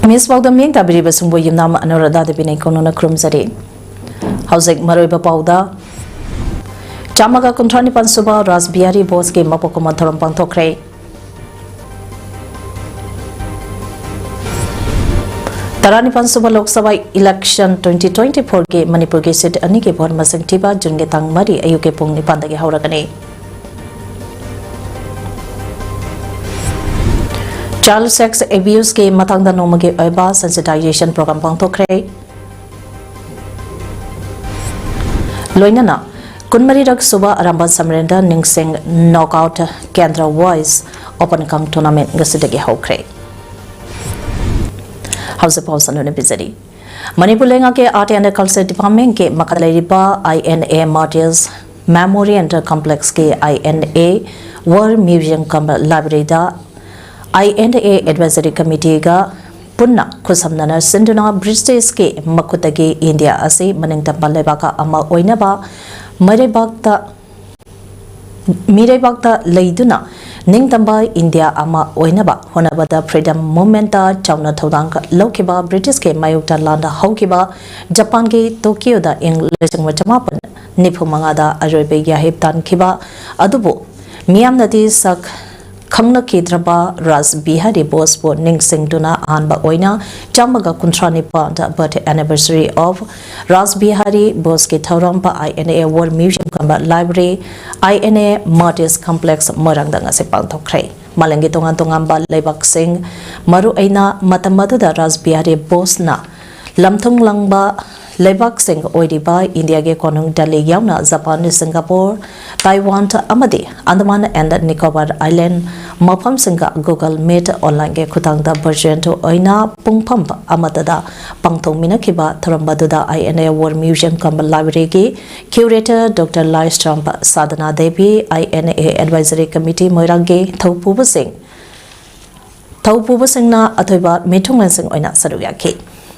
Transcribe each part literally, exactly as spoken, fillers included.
Miss ꯄꯥꯎꯗꯝ ꯌꯦꯡ ꯇꯥꯕꯤꯔꯤꯕꯁꯤꯡꯕꯨ ꯌꯨꯝꯅꯥꯝ ꯑꯅꯨꯔꯥꯙꯥ ꯗꯦꯕꯤꯅ ꯏꯀꯣꯟꯅꯅ ꯈꯨꯔꯨꯝꯖꯔꯤ꯫ ꯍꯧꯖꯤꯛ ꯃꯔꯨꯑꯣꯏꯕ ꯄꯥꯎꯗ, ꯆꯥꯝꯃꯒ ꯀꯨꯟꯊ꯭ꯔꯥ ꯅꯤꯄꯥꯟ ꯁꯨꯕ ꯔꯥꯁ ꯕꯤꯍꯥꯔꯤ ꯕꯣꯁꯀꯤ ꯃꯄꯣꯛ ꯀꯨꯝꯑꯣꯟ ꯊꯧꯔꯝ ꯄꯥꯡꯊꯣꯛꯈ꯭ꯔꯦ꯫ ꯇꯔꯥꯅꯤꯄꯥꯟ ꯁꯨꯕ ꯂꯣꯛ ꯁꯚꯥ election twenty twenty-fourꯒꯤ ꯃꯅꯤꯄꯨꯔꯒꯤ seat ꯑꯅꯤꯒꯤ vote ꯃꯁꯤꯡ ꯊꯤꯕ Juneꯒꯤ ꯇꯥꯡ ꯃꯔꯤ ꯑꯌꯨꯛꯀꯤ ꯄꯨꯡ ꯅꯤꯄꯥꯟꯗꯒꯤ ꯍꯧꯔꯒꯅꯤ꯫ Child sex abuseꯀꯤ ꯃꯇꯥꯡꯗ ꯅꯣꯡꯃꯒꯤ ꯑꯣꯏꯕ sensitization program ꯄꯥꯡꯊꯣꯛꯈ꯭ꯔꯦ꯫ ꯂꯣꯏꯅꯅ ꯀꯨꯟꯃꯔꯤꯔꯛ ꯁꯨꯕ ꯑꯔꯥꯝꯕ ꯁꯃꯔꯦꯟꯗ꯭ꯔ ꯅꯤꯡꯁꯤꯡ knockout Kendra Voice Open Kang Tournament ꯉꯁꯤꯗꯒꯤ ꯍꯧꯈ꯭ꯔꯦ꯫ ꯍꯧꯖꯤꯛ ꯄꯥꯎ ꯁꯟꯗꯣꯛꯅ ꯄꯤꯖꯔꯤ꯫ ꯃꯅꯤꯄꯨꯔ ꯂꯩꯉꯥꯛꯀꯤ Art and Culture Departmentꯀꯤ ꯃꯈꯥꯗ ꯂꯩꯔꯤꯕ INA Martyrs Memorial Complexꯀꯤ INA War Museum cum Libraryꯗ INA Advisory Committeeꯒ ꯄꯨꯟꯅ ꯈꯨꯠꯁꯝꯅꯅ ꯁꯤꯟꯗꯨꯅ Britishꯀꯤ ꯃꯈꯨꯠꯇꯒꯤ ꯏꯟꯗꯤꯌꯥ ꯑꯁꯤ ꯃꯅꯤꯡꯇꯝꯕ ꯂꯩꯕꯥꯛ ꯑꯃ ꯑꯣꯏꯅꯕ ꯃꯩꯔꯩꯕꯥꯛꯇ, ꯃꯤꯔꯩꯕꯥꯛꯇ ꯂꯩꯗꯨꯅ ꯅꯤꯡꯇꯝꯕ ꯏꯟꯗꯤꯌꯥ ꯑꯃ ꯑꯣꯏꯅꯕ ꯍꯣꯠꯅꯕꯗ freedom movementꯇ ꯆꯥꯎꯅ ꯊꯧꯗꯥꯡ ꯂꯧꯈꯤꯕ, Britishꯀꯤ ꯃꯥꯌꯣꯛꯇ ꯂꯥꯟꯗ ꯍꯧꯈꯤꯕ ꯖꯄꯥꯟꯒꯤ ꯇꯣꯀꯤꯌꯣꯗ ꯏꯪ ꯂꯤꯁꯤꯡ ꯑꯃ ꯆꯃꯥꯄꯟ ꯅꯤꯐꯨ ꯃꯉꯥꯗ ꯑꯔꯣꯏꯕ ꯌꯥꯍꯤꯞ ꯇꯥꯟꯈꯤꯕ ꯑꯗꯨꯕꯨ ꯃꯤꯌꯥꯝꯅꯗꯤ ꯁꯛ ꯈꯪꯅꯈꯤꯗ꯭ꯔꯕ ꯔꯥꯁ ꯕꯤꯍꯥꯔꯤ ꯕꯣꯁꯄꯨ ꯅꯤꯡꯁꯤꯡꯗꯨꯅ ꯑꯍꯥꯟꯕ ꯑꯣꯏꯅ ꯆꯥꯝꯃꯒ ꯀꯨꯟꯊ꯭ꯔꯥ ꯅꯤꯄꯥꯟꯗ birth anniversary of Ras Bihari ꯕꯣꯁꯀꯤ ꯊꯧꯔꯝ INA War Museum cum Library, INA Martyrs Complex ꯃꯣꯏꯔꯥꯡꯗ ꯉꯁꯤ ꯄꯥꯡꯊꯣꯛꯈ꯭ꯔꯦ꯫ ꯃꯥꯂꯦꯝꯒꯤ ꯇꯣꯉꯥꯟ ꯇꯣꯉꯥꯟꯕ ꯂꯩꯕꯥꯛꯁꯤꯡ, ꯃꯔꯨꯑꯣꯏꯅ ꯃꯇꯝ ꯑꯗꯨꯗ ꯔꯥꯁ ꯕꯤꯍꯥꯔꯤ ꯕꯣꯁꯅ ꯂꯝꯊꯨꯡ ꯂꯪꯕ ꯂꯩꯕꯥꯛꯁꯤꯡ ꯑꯣꯏꯔꯤꯕ ꯏꯟꯗꯤꯌꯥꯒꯤ ꯀꯣꯅꯨꯡ ꯗꯦꯜꯂꯤ ꯌꯥꯎꯅ ꯖꯄꯥꯟ, ꯁꯤꯡꯒꯥꯄꯨꯔ, ꯇꯥꯏꯋꯥꯟ ꯑꯃꯗꯤ Andaman and Nicobar Island ꯃꯐꯝꯁꯤꯡꯒ Google Meet onlineꯒꯤ ꯈꯨꯠꯊꯥꯡꯗ virtual ꯑꯣꯏꯅ ꯄꯨꯡꯐꯝ ꯑꯃꯠꯇꯗ ꯄꯥꯡꯊꯣꯛꯃꯤꯟꯅꯈꯤꯕ ꯊꯧꯔꯝ ꯑꯗꯨꯗ INA War Museum cum Libraryꯒꯤ Curator Doctor ꯂꯥꯏꯁ꯭ꯔꯝ ꯁꯥꯗꯅꯥ ꯗꯦꯕꯤ, INA Advisory Committee ꯃꯣꯏꯔꯥꯡꯒꯤ ꯊꯧꯄꯨꯕꯁꯤꯡ, ꯊꯧꯄꯨꯕꯁꯤꯡꯅ ꯑꯊꯣꯏꯕ ꯃꯤꯊꯨꯡꯂꯦꯟꯁꯤꯡ ꯑꯣꯏꯅ ꯁꯔꯨꯛ ꯌꯥꯈꯤ꯫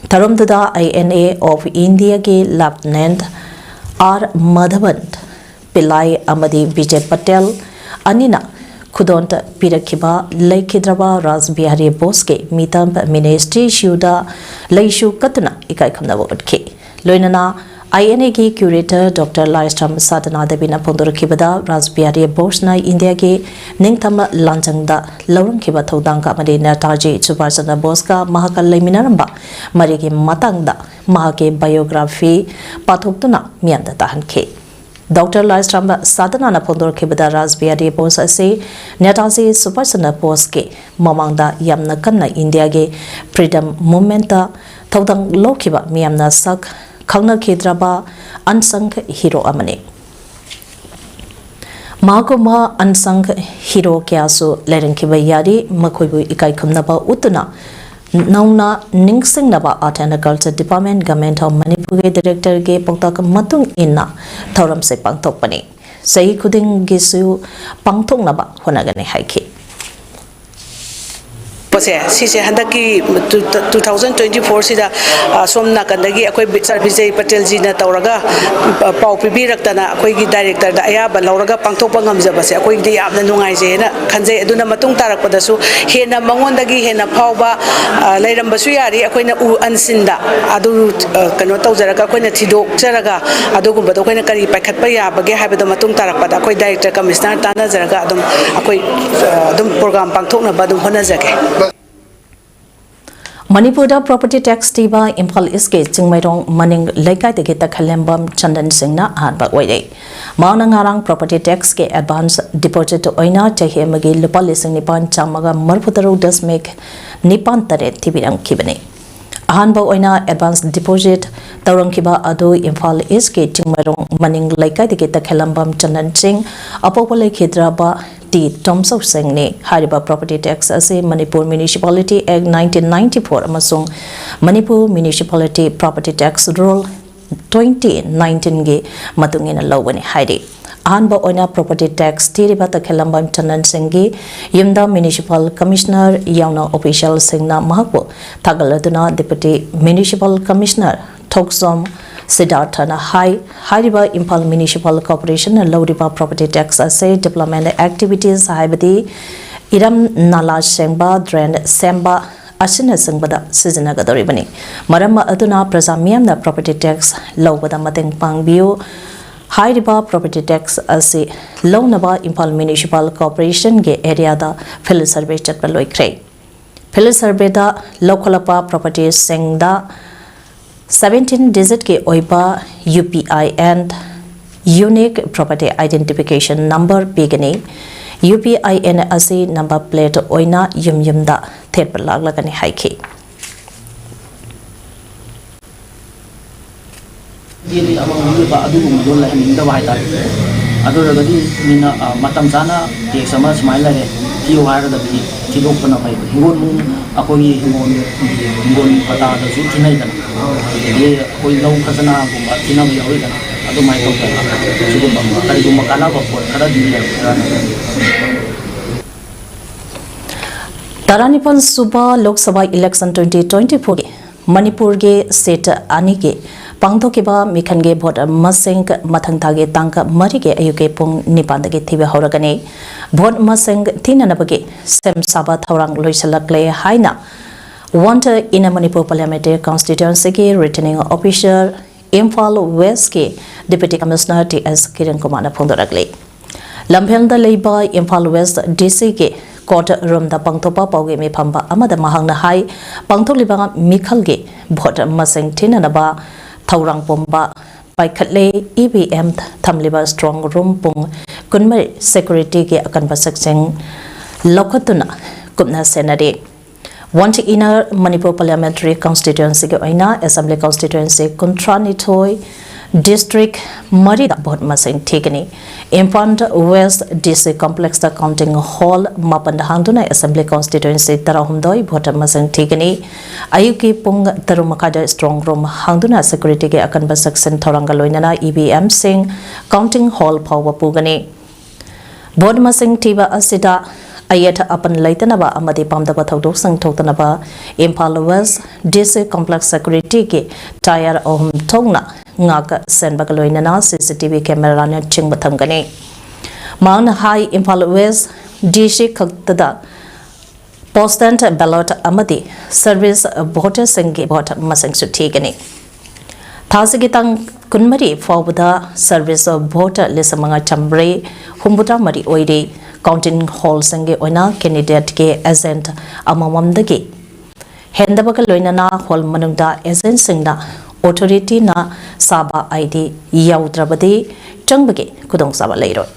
ꯊꯧꯔꯝꯗꯨꯗ INA of Indiaꯒꯤ Lieutenant R ꯃꯙꯕꯟ ꯄꯤꯜꯂꯥꯏ ꯑꯃꯗꯤ ꯕꯤꯖꯦ ꯄꯇꯦꯜ ꯑꯅꯤꯅ ꯈꯨꯗꯣꯜ ꯄꯤꯔꯛꯈꯤꯕ ꯂꯩꯈꯤꯗ꯭ꯔꯕ ꯔꯥꯁ ꯕꯤꯍꯥꯔꯤ ꯕꯣꯁꯀꯤ ꯃꯤꯇꯝ ꯃꯤꯅꯤ ꯁ꯭ꯇꯦꯆꯨꯗ ꯂꯩꯁꯨ ꯀꯠꯇꯨꯅ ꯏꯀꯥꯏ ꯈꯨꯝꯅꯕ ꯎꯠꯈꯤ꯫ ꯂꯣꯏꯅꯅ INAꯒꯤ curator Doctor ꯂꯥꯏꯁ꯭ꯔꯝ ꯁꯥꯗꯅꯥ ꯗꯦꯕꯤꯅ ꯐꯣꯡꯗꯣꯔꯛꯈꯤꯕꯗ, ꯔꯥꯁ ꯕꯤꯍꯥꯔꯤ ꯕꯣꯁꯅ ꯏꯟꯗꯤꯌꯥꯒꯤ ꯅꯤꯡꯇꯝꯕ ꯂꯥꯟꯖꯪꯗ ꯂꯧꯔꯝꯈꯤꯕ ꯊꯧꯗꯥꯡ ꯑꯃꯗꯤ ꯅꯦꯇꯥꯖꯤ ꯁꯨꯚꯥꯁ ꯆꯟꯗ꯭ꯔ ꯕꯣꯁꯀ ꯃꯍꯥꯛꯀ ꯂꯩꯃꯤꯟꯅꯔꯝꯕ ꯃꯔꯤꯒꯤ ꯃꯇꯥꯡꯗ ꯃꯍꯥꯛꯀꯤ biography ꯄꯥꯊꯣꯛꯇꯨꯅ ꯃꯤꯌꯥꯝꯗ ꯇꯥꯍꯟꯈꯤ꯫ ꯗꯣꯛꯇꯔ ꯂꯥꯏꯁ꯭ꯔꯝ ꯁꯥꯗꯅꯥꯅ ꯐꯣꯡꯗꯣꯔꯛꯈꯤꯕꯗ, ꯔꯥꯁ ꯕꯤꯍꯥꯔꯤ ꯕꯣꯁ ꯑꯁꯤ ꯅꯦꯇꯥꯖꯤ ꯁꯨꯚꯥꯁ ꯆꯟꯗ꯭ꯔ ꯕꯣꯁꯀꯤ ꯃꯃꯥꯡꯗ ꯌꯥꯝꯅ ꯀꯟꯅ ꯏꯟꯗꯤꯌꯥꯒꯤ freedom movementꯇ ꯊꯧꯗꯥꯡ ꯂꯧꯈꯤꯕ, ꯃꯤꯌꯥꯝꯅ ꯁꯛ ꯈꯪꯅꯈꯤꯗ꯭ꯔꯕ unsung hero ꯑꯃꯅꯤ꯫ ꯃꯍꯥꯛꯀꯨꯝꯕ unsung hero ꯀꯌꯥꯁꯨ ꯂꯩꯔꯝꯈꯤꯕ ꯌꯥꯔꯤ꯫ ꯃꯈꯣꯏꯕꯨ ꯏꯀꯥꯏ ꯈꯨꯝꯅꯕ ꯎꯠꯇꯨꯅ ꯅꯧꯅ ꯅꯤꯡꯁꯤꯡꯅꯕ Art and Culture Department, Government of ꯃꯅꯤꯄꯨꯔꯒꯤ directorꯒꯤ ꯄꯥꯎꯇꯥꯛ ꯃꯇꯨꯡ ꯏꯟꯅ ꯊꯧꯔꯝꯁꯦ ꯄꯥꯡꯊꯣꯛꯄꯅꯤ꯫ ꯆꯍꯤ ꯈꯨꯗꯤꯡꯒꯤꯁꯨ ꯄꯥꯡꯊꯣꯛꯅꯕ ꯍꯣꯠꯅꯒꯅꯤ ꯍꯥꯏꯈꯤ꯫ ꯄꯣꯠꯁꯦ ꯁꯤꯁꯦ ꯍꯟꯗꯛꯀꯤ two thousand twenty fourꯁꯤꯗ ꯁꯣꯝ ꯅꯥꯀꯟꯗꯒꯤ ꯑꯩꯈꯣꯏ ꯁꯥꯔ ꯕꯤꯖꯩ ꯄꯇꯦꯜꯖꯤꯅ ꯇꯧꯔꯒ ꯄꯥꯎ ꯄꯤꯕꯤꯔꯛꯇꯅ ꯑꯩꯈꯣꯏꯒꯤ directorꯗ ꯑꯌꯥꯕ ꯂꯧꯔꯒ ꯄꯥꯡꯊꯣꯛꯄ ꯉꯝꯖꯕꯁꯦ ꯑꯩꯈꯣꯏꯒꯤꯗꯤ ꯌꯥꯝꯅ ꯅꯨꯡꯉꯥꯏꯖꯩꯅ ꯈꯟꯖꯩ꯫ ꯑꯗꯨꯅ ꯃꯇꯨꯡ ꯇꯥꯔꯛꯄꯗꯁꯨ ꯍꯦꯟꯅ ꯃꯉꯣꯟꯗꯒꯤ ꯍꯦꯟꯅ ꯐꯥꯎꯕ ꯂꯩꯔꯝꯕꯁꯨ ꯌꯥꯔꯤ꯫ ꯑꯩꯈꯣꯏꯅ ꯎ unseenꯗ ꯑꯗꯨ ꯀꯩꯅꯣ ꯇꯧꯖꯔꯒ ꯑꯩꯈꯣꯏꯅ ꯊꯤꯗꯣꯛꯆꯔꯒ ꯑꯗꯨꯒꯨꯝꯕꯗꯣ ꯑꯩꯈꯣꯏꯅ ꯀꯔꯤ ꯄꯥꯏꯈꯠꯄ ꯌꯥꯕꯒꯦ ꯍꯥꯏꯕꯗꯣ ꯃꯇꯨꯡ ꯇꯥꯔꯛꯄꯗ ꯑꯩꯈꯣꯏ director commissioner ꯇꯥꯟꯅꯖꯔꯒ ꯑꯗꯨꯝ ꯑꯩꯈꯣꯏ ꯑꯗꯨꯝ program ꯄꯥꯡꯊꯣꯛꯅꯕ ꯑꯗꯨꯝ ꯍꯣꯠꯅꯖꯒꯦ꯫ ꯃꯅꯤꯄꯨꯔꯗ property tax ꯊꯤꯕ ꯏꯝꯐꯥꯜ ꯏꯁꯀꯤ ꯆꯤꯡꯃꯩꯔꯣꯡ ꯃꯅꯤꯡ ꯂꯩꯀꯥꯏꯗꯒꯤ ꯇꯈꯦꯜꯂꯝꯕꯝ ꯆꯟꯗꯟ ꯁꯤꯡꯅ ꯑꯍꯥꯟꯕ ꯑꯣꯏꯔꯦ꯫ ꯃꯍꯥꯛꯅ ꯉꯔꯥꯡ property taxꯀꯤ advance deposit ꯑꯣꯏꯅ ꯆꯍꯤ ꯑꯃꯒꯤ ꯂꯨꯄꯥ ꯂꯤꯁꯤꯡ ꯅꯤꯄꯥꯟ ꯆꯥꯝꯃꯒ ꯃꯔꯤꯐꯨ ꯇꯔꯨꯛ ꯗꯁꯃꯤꯛ ꯅꯤꯄꯥꯟ ꯇꯔꯦꯠ ꯊꯤꯕꯤꯔꯝꯈꯤꯕꯅꯤ꯫ ꯑꯍꯥꯟꯕ ꯑꯣꯏꯅ advance deposit ꯇꯧꯔꯝꯈꯤꯕ ꯑꯗꯨ ꯏꯝꯐꯥꯜ ꯏꯁꯀꯤ ꯆꯤꯡꯃꯩꯔꯣꯡ ꯃꯅꯤꯡ ꯂꯩꯀꯥꯏꯗꯒꯤ ꯇꯈꯦꯜꯂꯝꯕꯝ ꯆꯟꯗꯟ ꯁꯤꯡ, ꯑꯄꯣꯛꯄ ꯂꯩꯈꯤꯗ꯭ꯔꯕ ꯇꯤ ꯇꯣꯝꯆꯧ ꯁꯤꯡꯅꯤ꯫ ꯍꯥꯏꯔꯤꯕ property tax ꯑꯁꯤ Manipur Municipality Act nineteen ninety four ꯑꯃꯁꯨꯡ Manipur Municipality Property Tax Rule twenty nineteenꯒꯤ ꯃꯇꯨꯡ ꯏꯟꯅ ꯂꯧꯒꯅꯤ ꯍꯥꯏꯔꯤ꯫ ꯑꯍꯥꯟꯕ ꯑꯣꯏꯅ property tax ꯊꯤꯔꯤꯕ ꯇꯈꯦꯜꯂꯝꯕꯝ ꯆꯟꯗꯟ ꯁꯤꯡꯒꯤ ꯌꯨꯝꯗ municipal commissioner ꯌꯥꯎꯅ officialꯁꯤꯡꯅ ꯃꯍꯥꯛꯄꯨ ꯊꯥꯒꯠꯂꯗꯨꯅ Deputy Municipal Commissioner ꯊꯣꯛꯆꯣꯝ ꯁꯤꯗꯥꯔꯊꯅ ꯍꯥꯏ, ꯍꯥꯏꯔꯤꯕ ꯏꯝꯐꯥꯜ ꯃ꯭ꯌꯨꯅꯤꯁꯤꯄꯥꯜ ꯀꯣꯔꯄꯣꯔꯦꯁꯟꯅ ꯂꯧꯔꯤꯕ ꯄ꯭ꯔꯣꯄꯔꯇꯤ ꯇꯦꯛꯁ ꯑꯁꯤ ꯗꯤꯕ꯭ꯂꯞꯃꯦꯟ ꯑꯦꯛꯇꯤꯚꯤꯇꯤꯁ, ꯍꯥꯏꯕꯗꯤ ꯏꯔꯝ ꯅꯥꯂꯥ ꯁꯦꯡꯕ, ꯗ꯭ꯔꯦꯟ ꯁꯦꯝꯕ ꯑꯁꯤꯅꯆꯤꯡꯕꯗ ꯁꯤꯖꯤꯟꯅꯒꯗꯧꯔꯤꯕꯅꯤ꯫ ꯃꯔꯝ ꯑꯗꯨꯅ ꯄ꯭ꯔꯖꯥ ꯃꯤꯌꯥꯝꯅ ꯄ꯭ꯔꯣꯄꯔꯇꯤ ꯇꯦꯛꯁ ꯂꯧꯕꯗ ꯃꯇꯦꯡ ꯄꯥꯡꯕꯤꯌꯨ꯫ ꯍꯥꯏꯔꯤꯕ ꯄ꯭ꯔꯣꯄꯔꯇꯤ ꯇꯦꯛꯁ ꯑꯁꯤ ꯂꯧꯅꯕ ꯏꯝꯐꯥꯜ ꯃ꯭ꯌꯨꯅꯤꯁꯤꯄꯥꯜ ꯀꯣꯔꯄꯣꯔꯦꯁꯟꯒꯤ ꯑꯦꯔꯤꯌꯥꯗ ꯐꯤꯜꯗ ꯁꯔꯚꯦ ꯆꯠꯄ ꯂꯣꯏꯈ꯭ꯔꯦ꯫ ꯐꯤꯜꯗ ꯁꯔꯚꯦꯗ ꯂꯧꯈꯠꯂꯛꯄ ꯄ꯭ꯔꯣꯄꯔꯇꯤꯁꯤꯡꯗ ꯁꯚꯦꯟꯇꯤꯟ ꯗꯤꯖꯤꯠꯀꯤ ꯑꯣꯏꯕ U P I N, unique property identification number, ꯄꯤꯒꯅꯤ꯫ ꯌꯨ ꯄꯤ ꯑꯥꯏ ꯑꯦꯟ ꯑꯁꯤ ꯅꯝꯕꯔ ꯄ꯭ꯂꯦꯠ ꯑꯣꯏꯅ ꯌꯨꯝ ꯌꯨꯝꯗ ꯊꯦꯠꯄ ꯂꯥꯛꯂꯒꯅꯤ ꯍꯥꯏꯈꯤ꯫ ꯌꯦꯜꯂꯤ ꯑꯃꯃꯝ ꯑꯣꯏꯕ ꯑꯗꯨꯒꯨꯝꯕꯗꯣ ꯂꯩꯍꯟꯅꯤꯡꯗꯕ ꯍꯥꯏꯇꯥꯔꯦ꯫ ꯑꯗꯨ ꯑꯣꯏꯔꯒꯗꯤ ꯃꯤꯅ, ꯑ, ꯃꯇꯝ ꯆꯥꯅ ꯇꯦꯛꯁ ꯑꯃ ꯁꯨꯃꯥꯏꯅ ꯂꯩꯔꯦ, ꯊꯤꯌꯨ ꯍꯥꯏꯔꯒꯗꯤ ꯊꯤꯗꯣꯛꯄꯅ ꯐꯩ꯫ ꯍꯤꯡꯒꯣꯜ ꯅꯨꯡ, ꯑꯩꯈꯣꯏꯒꯤ ꯍꯤꯡꯒꯣꯜ, ꯍꯤꯡꯒꯣꯜ ꯄꯇꯥꯗꯁꯨ ꯊꯤꯅꯩꯗꯅ, ꯑꯗꯒꯤ ꯑꯩꯈꯣꯏ ꯂꯧ ꯈꯖꯅꯥꯒꯨꯝꯕ ꯊꯤꯅꯕ ꯌꯥꯎꯔꯤꯗꯅ, ꯑꯗꯨꯃꯥꯏꯅ ꯇꯧꯗꯅ ꯁꯤꯒꯨꯝꯕ ꯀꯔꯤꯒꯨꯝꯕ ꯀꯥꯟꯅꯕ ꯄꯣꯠ ꯈꯔꯗꯤ ꯂꯩꯔꯝꯒꯗ꯭ꯔꯥꯅ꯫ ꯇꯔꯥꯅꯤꯄꯥꯜ ꯁꯨꯕ Lok Sabha election twenty twenty ꯐꯣꯔꯒꯤ ꯃꯅꯤꯄꯨꯔꯒꯤ ꯁꯤꯠ ꯑꯅꯤꯒꯤ ꯄꯥꯡꯊꯣꯛꯈꯤꯕ ꯃꯤꯈꯜꯒꯤ ꯚꯣꯠ ꯃꯁꯤꯡ ꯃꯊꯪ ꯊꯥꯒꯤ ꯇꯥꯡ ꯃꯔꯤꯒꯤ ꯑꯌꯨꯛꯀꯤ ꯄꯨꯡ ꯅꯤꯄꯥꯟꯗꯒꯤ ꯊꯤꯕ ꯍꯧꯔꯒꯅꯤ꯫ ꯚꯣꯠ ꯃꯁꯤꯡ ꯊꯤꯅꯅꯕꯒꯤ ꯁꯦꯝ ꯁꯥꯕ ꯊꯧꯔꯥꯡ ꯂꯣꯏꯁꯤꯜꯂꯛꯂꯦ ꯍꯥꯏꯅ One Inner Manipur Parliamentary Constituencyꯒꯤ Returning Officer, Imphal ꯋꯦꯁꯀꯤ Deputy Commissioner ꯇꯤ ꯑꯦꯁ ꯀꯤꯔꯟ ꯀꯨꯃꯥꯔꯅ ꯐꯣꯡꯗꯣꯔꯛꯂꯤ꯫ ꯂꯝꯐꯦꯜꯗ ꯂꯩꯕ ꯏꯝꯐꯥꯜ ꯋꯦꯁ ꯗꯤ ꯁꯤꯒꯤ ꯀꯣꯔꯠ ꯔꯨꯝꯗ ꯄꯥꯡꯊꯣꯛꯄ ꯄꯥꯎꯒꯤ ꯃꯤꯐꯝꯕ ꯑꯃꯗ ꯃꯍꯥꯛꯅ ꯍꯥꯏ, ꯄꯥꯡꯊꯣꯛꯂꯤꯕ ꯃꯤꯈꯜꯒꯤ ꯚꯣꯠ ꯃꯁꯤꯡ ꯊꯤꯅꯅꯕ ꯊꯧꯔꯥꯡ ꯄꯨꯝꯕ ꯄꯥꯏꯈꯠꯂꯦ꯫ ꯏ ꯚꯤ ꯑꯦꯝ ꯊꯝꯂꯤꯕ ꯁ꯭ꯇ꯭ꯔꯣꯡ ꯔꯨꯝ ꯄꯨꯡ ꯀꯨꯟꯃꯔꯤ ꯁꯦꯀ꯭ꯌꯨꯔꯤꯇꯤꯒꯤ ꯑꯀꯟꯕ ꯆꯦꯛꯁꯤꯡ ꯂꯧꯈꯠꯇꯨꯅ ꯀꯨꯞꯅ ꯁꯦꯟꯅꯔꯤ꯫ One Inner Manipur Parliamentary Constituencyꯒꯤ ꯑꯣꯏꯅ Assembly Constituency ꯀꯨꯟꯊ꯭ꯔꯥꯅꯤꯊꯣꯏ, District ꯃꯔꯤꯗ ꯚꯣꯠ ꯃꯁꯤꯡ ꯊꯤꯒꯅꯤ꯫ ꯏꯝꯐꯥꯜ ꯋꯦꯁ ꯗꯤ ꯁꯤ Complexꯇ counting hall ꯃꯥꯄꯟ ꯍꯥꯡꯗꯨꯅ Assembly Constituency ꯇꯔꯥꯍꯨꯝꯗꯣꯏ ꯚꯣꯠ ꯃꯁꯤꯡ ꯊꯤꯒꯅꯤ꯫ ꯑꯌꯨꯛꯀꯤ ꯄꯨꯡ ꯇꯔꯨꯛ ꯃꯈꯥꯏꯗ ꯁ꯭ꯇ꯭ꯔꯣꯡ ꯔꯨꯝ ꯍꯥꯡꯗꯨꯅ ꯁꯦꯀ꯭ꯌꯨꯔꯤꯇꯤꯒꯤ ꯑꯀꯟꯕ ꯆꯦꯛꯁꯤꯟ ꯊꯧꯔꯥꯡꯒ ꯂꯣꯏꯅꯅ ꯏ ꯚꯤ ꯑꯦꯝꯁꯤꯡ counting hall ꯐꯥꯎꯕ ꯄꯨꯒꯅꯤ꯫ ꯚꯣꯠ ꯃꯁꯤꯡ ꯊꯤꯕ ꯑꯁꯤꯗ ꯑꯌꯦꯠ ꯑꯄꯟ ꯂꯩꯇꯅꯕ ꯑꯃꯗꯤ ꯄꯥꯝꯗꯕ ꯊꯧꯗꯣꯛꯁꯤꯡ ꯊꯣꯛꯇꯅꯕ ꯏꯝꯐꯥꯜ ꯋꯦꯁ ꯗꯤ ꯁꯤ ꯀꯣꯝꯄ꯭ꯂꯦꯛꯁ ꯁꯦꯀ꯭ꯌꯨꯔꯤꯇꯤꯒꯤ ꯇꯥꯌꯔ ꯑꯍꯨꯝ ꯊꯣꯛꯅ ꯉꯥꯛ ꯁꯦꯟꯕꯒ ꯂꯣꯏꯅꯅ ꯁꯤ ꯁꯤ ꯇꯤ ꯚꯤ ꯀꯦꯃꯦꯔꯥꯅꯆꯤꯡꯕ ꯊꯝꯒꯅꯤ꯫ ꯃꯍꯥꯛꯅ ꯍꯥꯏ, ꯏꯝꯐꯥꯜ ꯋꯦꯁ ꯗꯤ ꯁꯤ ꯈꯛꯇꯗ ꯄꯣꯁꯇꯦꯜ ꯕꯦꯂꯣꯠ ꯑꯃꯗꯤ ꯁꯔꯚꯤꯁ ꯚꯣꯇꯔꯁꯤꯡꯒꯤ ꯚꯣꯠ ꯃꯁꯤꯡꯁꯨ ꯊꯤꯒꯅꯤ꯫ ꯊꯥꯁꯤꯒꯤ ꯇꯥꯡ ꯀꯨꯟꯃꯔꯤ ꯐꯥꯎꯕꯗ ꯁꯔꯚꯤꯁ ꯚꯣꯠ ꯂꯤꯁꯤꯡ ꯃꯉꯥ ꯆꯥꯝꯃꯔꯤ ꯍꯨꯝꯐꯨꯇꯔꯥ ꯃꯔꯤ ꯑꯣꯏꯔꯤ꯫ ꯀꯥꯎꯟꯇꯤꯡ ꯍꯣꯜꯁꯤꯡꯒꯤ ꯑꯣꯏꯅ ꯀꯦꯟꯗꯤꯗꯦꯠꯀꯤ ꯑꯦꯖꯦꯟꯠ ꯑꯃꯃꯝꯗꯒꯤ ꯍꯦꯟꯗꯕꯒ ꯂꯣꯏꯅꯅ ꯍꯣꯜ ꯃꯅꯨꯡꯗ ꯑꯦꯖꯦꯟꯠꯁꯤꯡꯅ ꯑꯣꯊꯣꯔꯤꯇꯤꯅ ꯁꯥꯕ ꯑꯥꯏ ꯗꯤ ꯌꯥꯎꯗ꯭ꯔꯕꯗꯤ ꯆꯪꯕꯒꯤ ꯈꯨꯗꯣꯡꯆꯥꯕ ꯂꯩꯔꯣꯏ꯫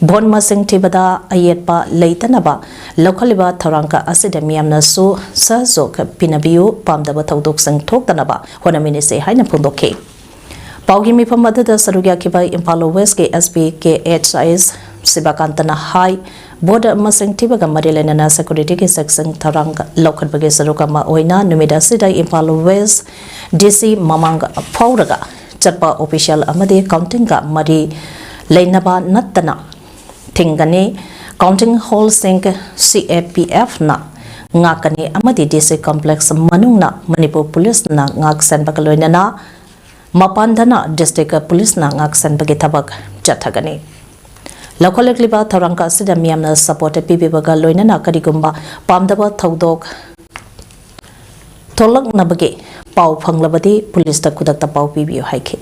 ꯚꯣꯠ ꯃꯁꯤꯡ ꯊꯤꯕꯗ ꯑꯌꯦꯠꯄ ꯂꯩꯇꯅꯕ ꯂꯧꯈꯠꯂꯤꯕ ꯊꯧꯔꯥꯡ ꯑꯁꯤꯗ ꯃꯤꯌꯥꯝꯅꯁꯨ ꯁꯍꯖꯣꯛ ꯄꯤꯅꯕꯤꯌꯨ, ꯄꯥꯝꯗꯕ ꯊꯧꯗꯣꯛꯁꯤꯡ ꯊꯣꯛꯇꯅꯕ ꯍꯣꯠꯅꯃꯤꯟꯅꯁꯤ ꯍꯥꯏꯅ ꯐꯣꯡꯗꯣꯛꯈꯤ꯫ ꯄꯥꯎꯒꯤ ꯃꯤꯐꯝ ꯑꯗꯨꯗ ꯁꯔꯨꯛ ꯌꯥꯈꯤꯕ ꯏꯝꯐꯥꯜ ꯋꯦꯁꯀꯤ ꯑꯦꯁ ꯄꯤ ꯀꯦ ꯑꯩꯆ ꯑꯥꯏ ꯁꯤꯕꯀꯥꯟꯇꯅ ꯍꯥꯏ, ꯚꯣꯠ ꯃꯁꯤꯡ ꯊꯤꯕꯒ ꯃꯔꯤ ꯂꯩꯅꯅ ꯁꯦꯀ꯭ꯌꯨꯔꯤꯇꯤꯒꯤ ꯆꯦꯛꯁꯤꯡ ꯊꯧꯔꯥꯡ ꯂꯧꯈꯠꯄꯒꯤ ꯁꯔꯨꯛ ꯑꯃ ꯑꯣꯏꯅ ꯅꯨꯃꯤꯠ ꯑꯁꯤꯗ ꯏꯝꯐꯥꯜ ꯋꯦꯁ ꯗꯤ ꯁꯤ ꯃꯃꯥꯡ ꯐꯥꯎꯔꯒ ꯆꯠꯄ ꯑꯣꯐꯤꯁꯤꯌꯦꯜ ꯑꯃꯗꯤ ꯀꯥꯎꯟꯇꯤꯡꯒ ꯃꯔꯤ ꯂꯩꯅꯕ ꯅꯠꯇꯅ ꯊꯤꯡꯒꯅꯤ꯫ ꯀꯥꯎꯟꯇꯤꯡ ꯍꯣꯜꯁꯤꯡ ꯁꯤ ꯑꯦ ꯄꯤ ꯑꯦꯐꯅ ꯉꯥꯛꯀꯅꯤ ꯑꯃꯗꯤ ꯗꯤ ꯁꯤ ꯀꯣꯝꯄ꯭ꯂꯦꯛꯁ ꯃꯅꯨꯡꯅ ꯃꯅꯤꯄꯨꯔ ꯄꯨꯂꯤꯁꯅ ꯉꯥꯛ ꯁꯦꯟꯕꯒ ꯂꯣꯏꯅꯅ ꯃꯄꯥꯟꯗꯅ ꯗꯤꯁꯇ꯭ꯔꯤꯛ ꯄꯨꯂꯤꯁꯅ ꯉꯥꯛ ꯁꯦꯟꯕꯒꯤ ꯊꯕꯛ ꯆꯠꯊꯒꯅꯤ꯫ ꯂꯧꯈꯠꯂꯛꯂꯤꯕ ꯊꯧꯔꯥꯡ ꯑꯁꯤꯗ ꯃꯤꯌꯥꯝꯅ ꯁꯄꯣꯔꯠ ꯄꯤꯕꯤꯕꯒ ꯂꯣꯏꯅꯅ ꯀꯔꯤꯒꯨꯝꯕ ꯄꯥꯝꯗꯕ ꯊꯧꯗꯣꯛ ꯊꯣꯛꯂꯛꯅꯕꯒꯤ ꯄꯥꯎ ꯐꯪꯂꯕꯗꯤ ꯄꯨꯂꯤꯁꯇ ꯈꯨꯗꯛꯇ ꯄꯥꯎ ꯄꯤꯕꯤꯌꯨ ꯍꯥꯏꯈꯤ꯫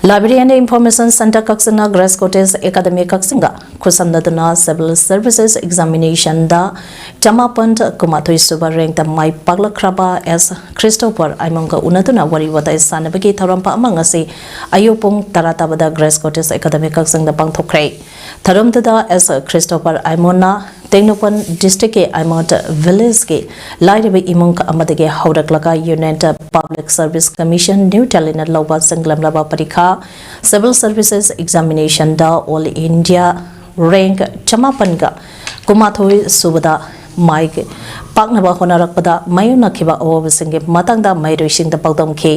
Library and Information Center ꯀꯛꯆꯤꯡꯅ Grace Cottage Academy ꯀꯛꯆꯤꯡꯒ ꯈꯨꯠꯁꯝꯅꯗꯨꯅ Civil Services Examination ꯗ ꯆꯃꯥꯄꯟ ꯀꯨꯟꯃꯥꯊꯣꯏ ꯁꯨꯕ ꯔꯦꯡꯛꯇ ꯃꯥꯏ ꯄꯥꯛꯂꯛꯈ꯭ꯔꯕ ꯑꯦꯁ ꯈ꯭ꯔꯤꯁꯇꯣꯐꯔ ꯑꯥꯏꯃꯣꯟꯒ ꯎꯅꯗꯨꯅ ꯋꯥꯔꯤ ꯋꯥꯇꯥꯏ ꯁꯥꯟꯅꯕꯒꯤ ꯊꯧꯔꯝ ꯑꯃ ꯉꯁꯤ ꯑꯌꯨꯛ ꯄꯨꯡ ꯇꯔꯥ ꯇꯥꯕꯗ Grace Cottage Academy ꯀꯛꯆꯤꯡꯗ ꯄꯥꯡꯊꯣꯛꯈ꯭ꯔꯦ꯫ ꯊꯧꯔꯝꯗꯨꯗ ꯑꯦꯁ ꯈ꯭ꯔꯤꯁꯇꯣꯐꯔ ꯑꯥꯏꯃꯣꯟꯅ ꯇꯦꯡꯅꯧꯄꯜ ꯗꯤꯁꯇ꯭ꯔꯤꯛꯀꯤ ꯑꯥꯏꯃꯣꯠ ꯚꯤꯂꯦꯖꯀꯤ ꯂꯥꯏꯔꯕ ꯏꯃꯨꯡ ꯑꯃꯗꯒꯤ ꯍꯧꯔꯛꯂꯒ Union Public Service Commission New Delhi ꯅ ꯂꯧꯕ ꯆꯪꯂꯝꯂꯕ ꯄꯔꯤꯈꯥ Civil Services Examination ꯗ All India ꯔꯦꯡꯛ ꯆꯃꯥꯄꯟꯒ ꯀꯨꯟꯃꯥꯊꯣꯏ ꯁꯨꯕꯗ ꯃꯥꯏ ꯄꯥꯛꯅꯕ ꯍꯣꯠꯅꯔꯛꯄꯗ ꯃꯥꯌꯣꯛꯅꯈꯤꯕ ꯑꯋꯥꯕꯁꯤꯡꯒꯤ ꯃꯇꯥꯡꯗ ꯃꯍꯩꯔꯣꯏꯁꯤꯡꯗ ꯄꯥꯎꯗꯝꯈꯤ꯫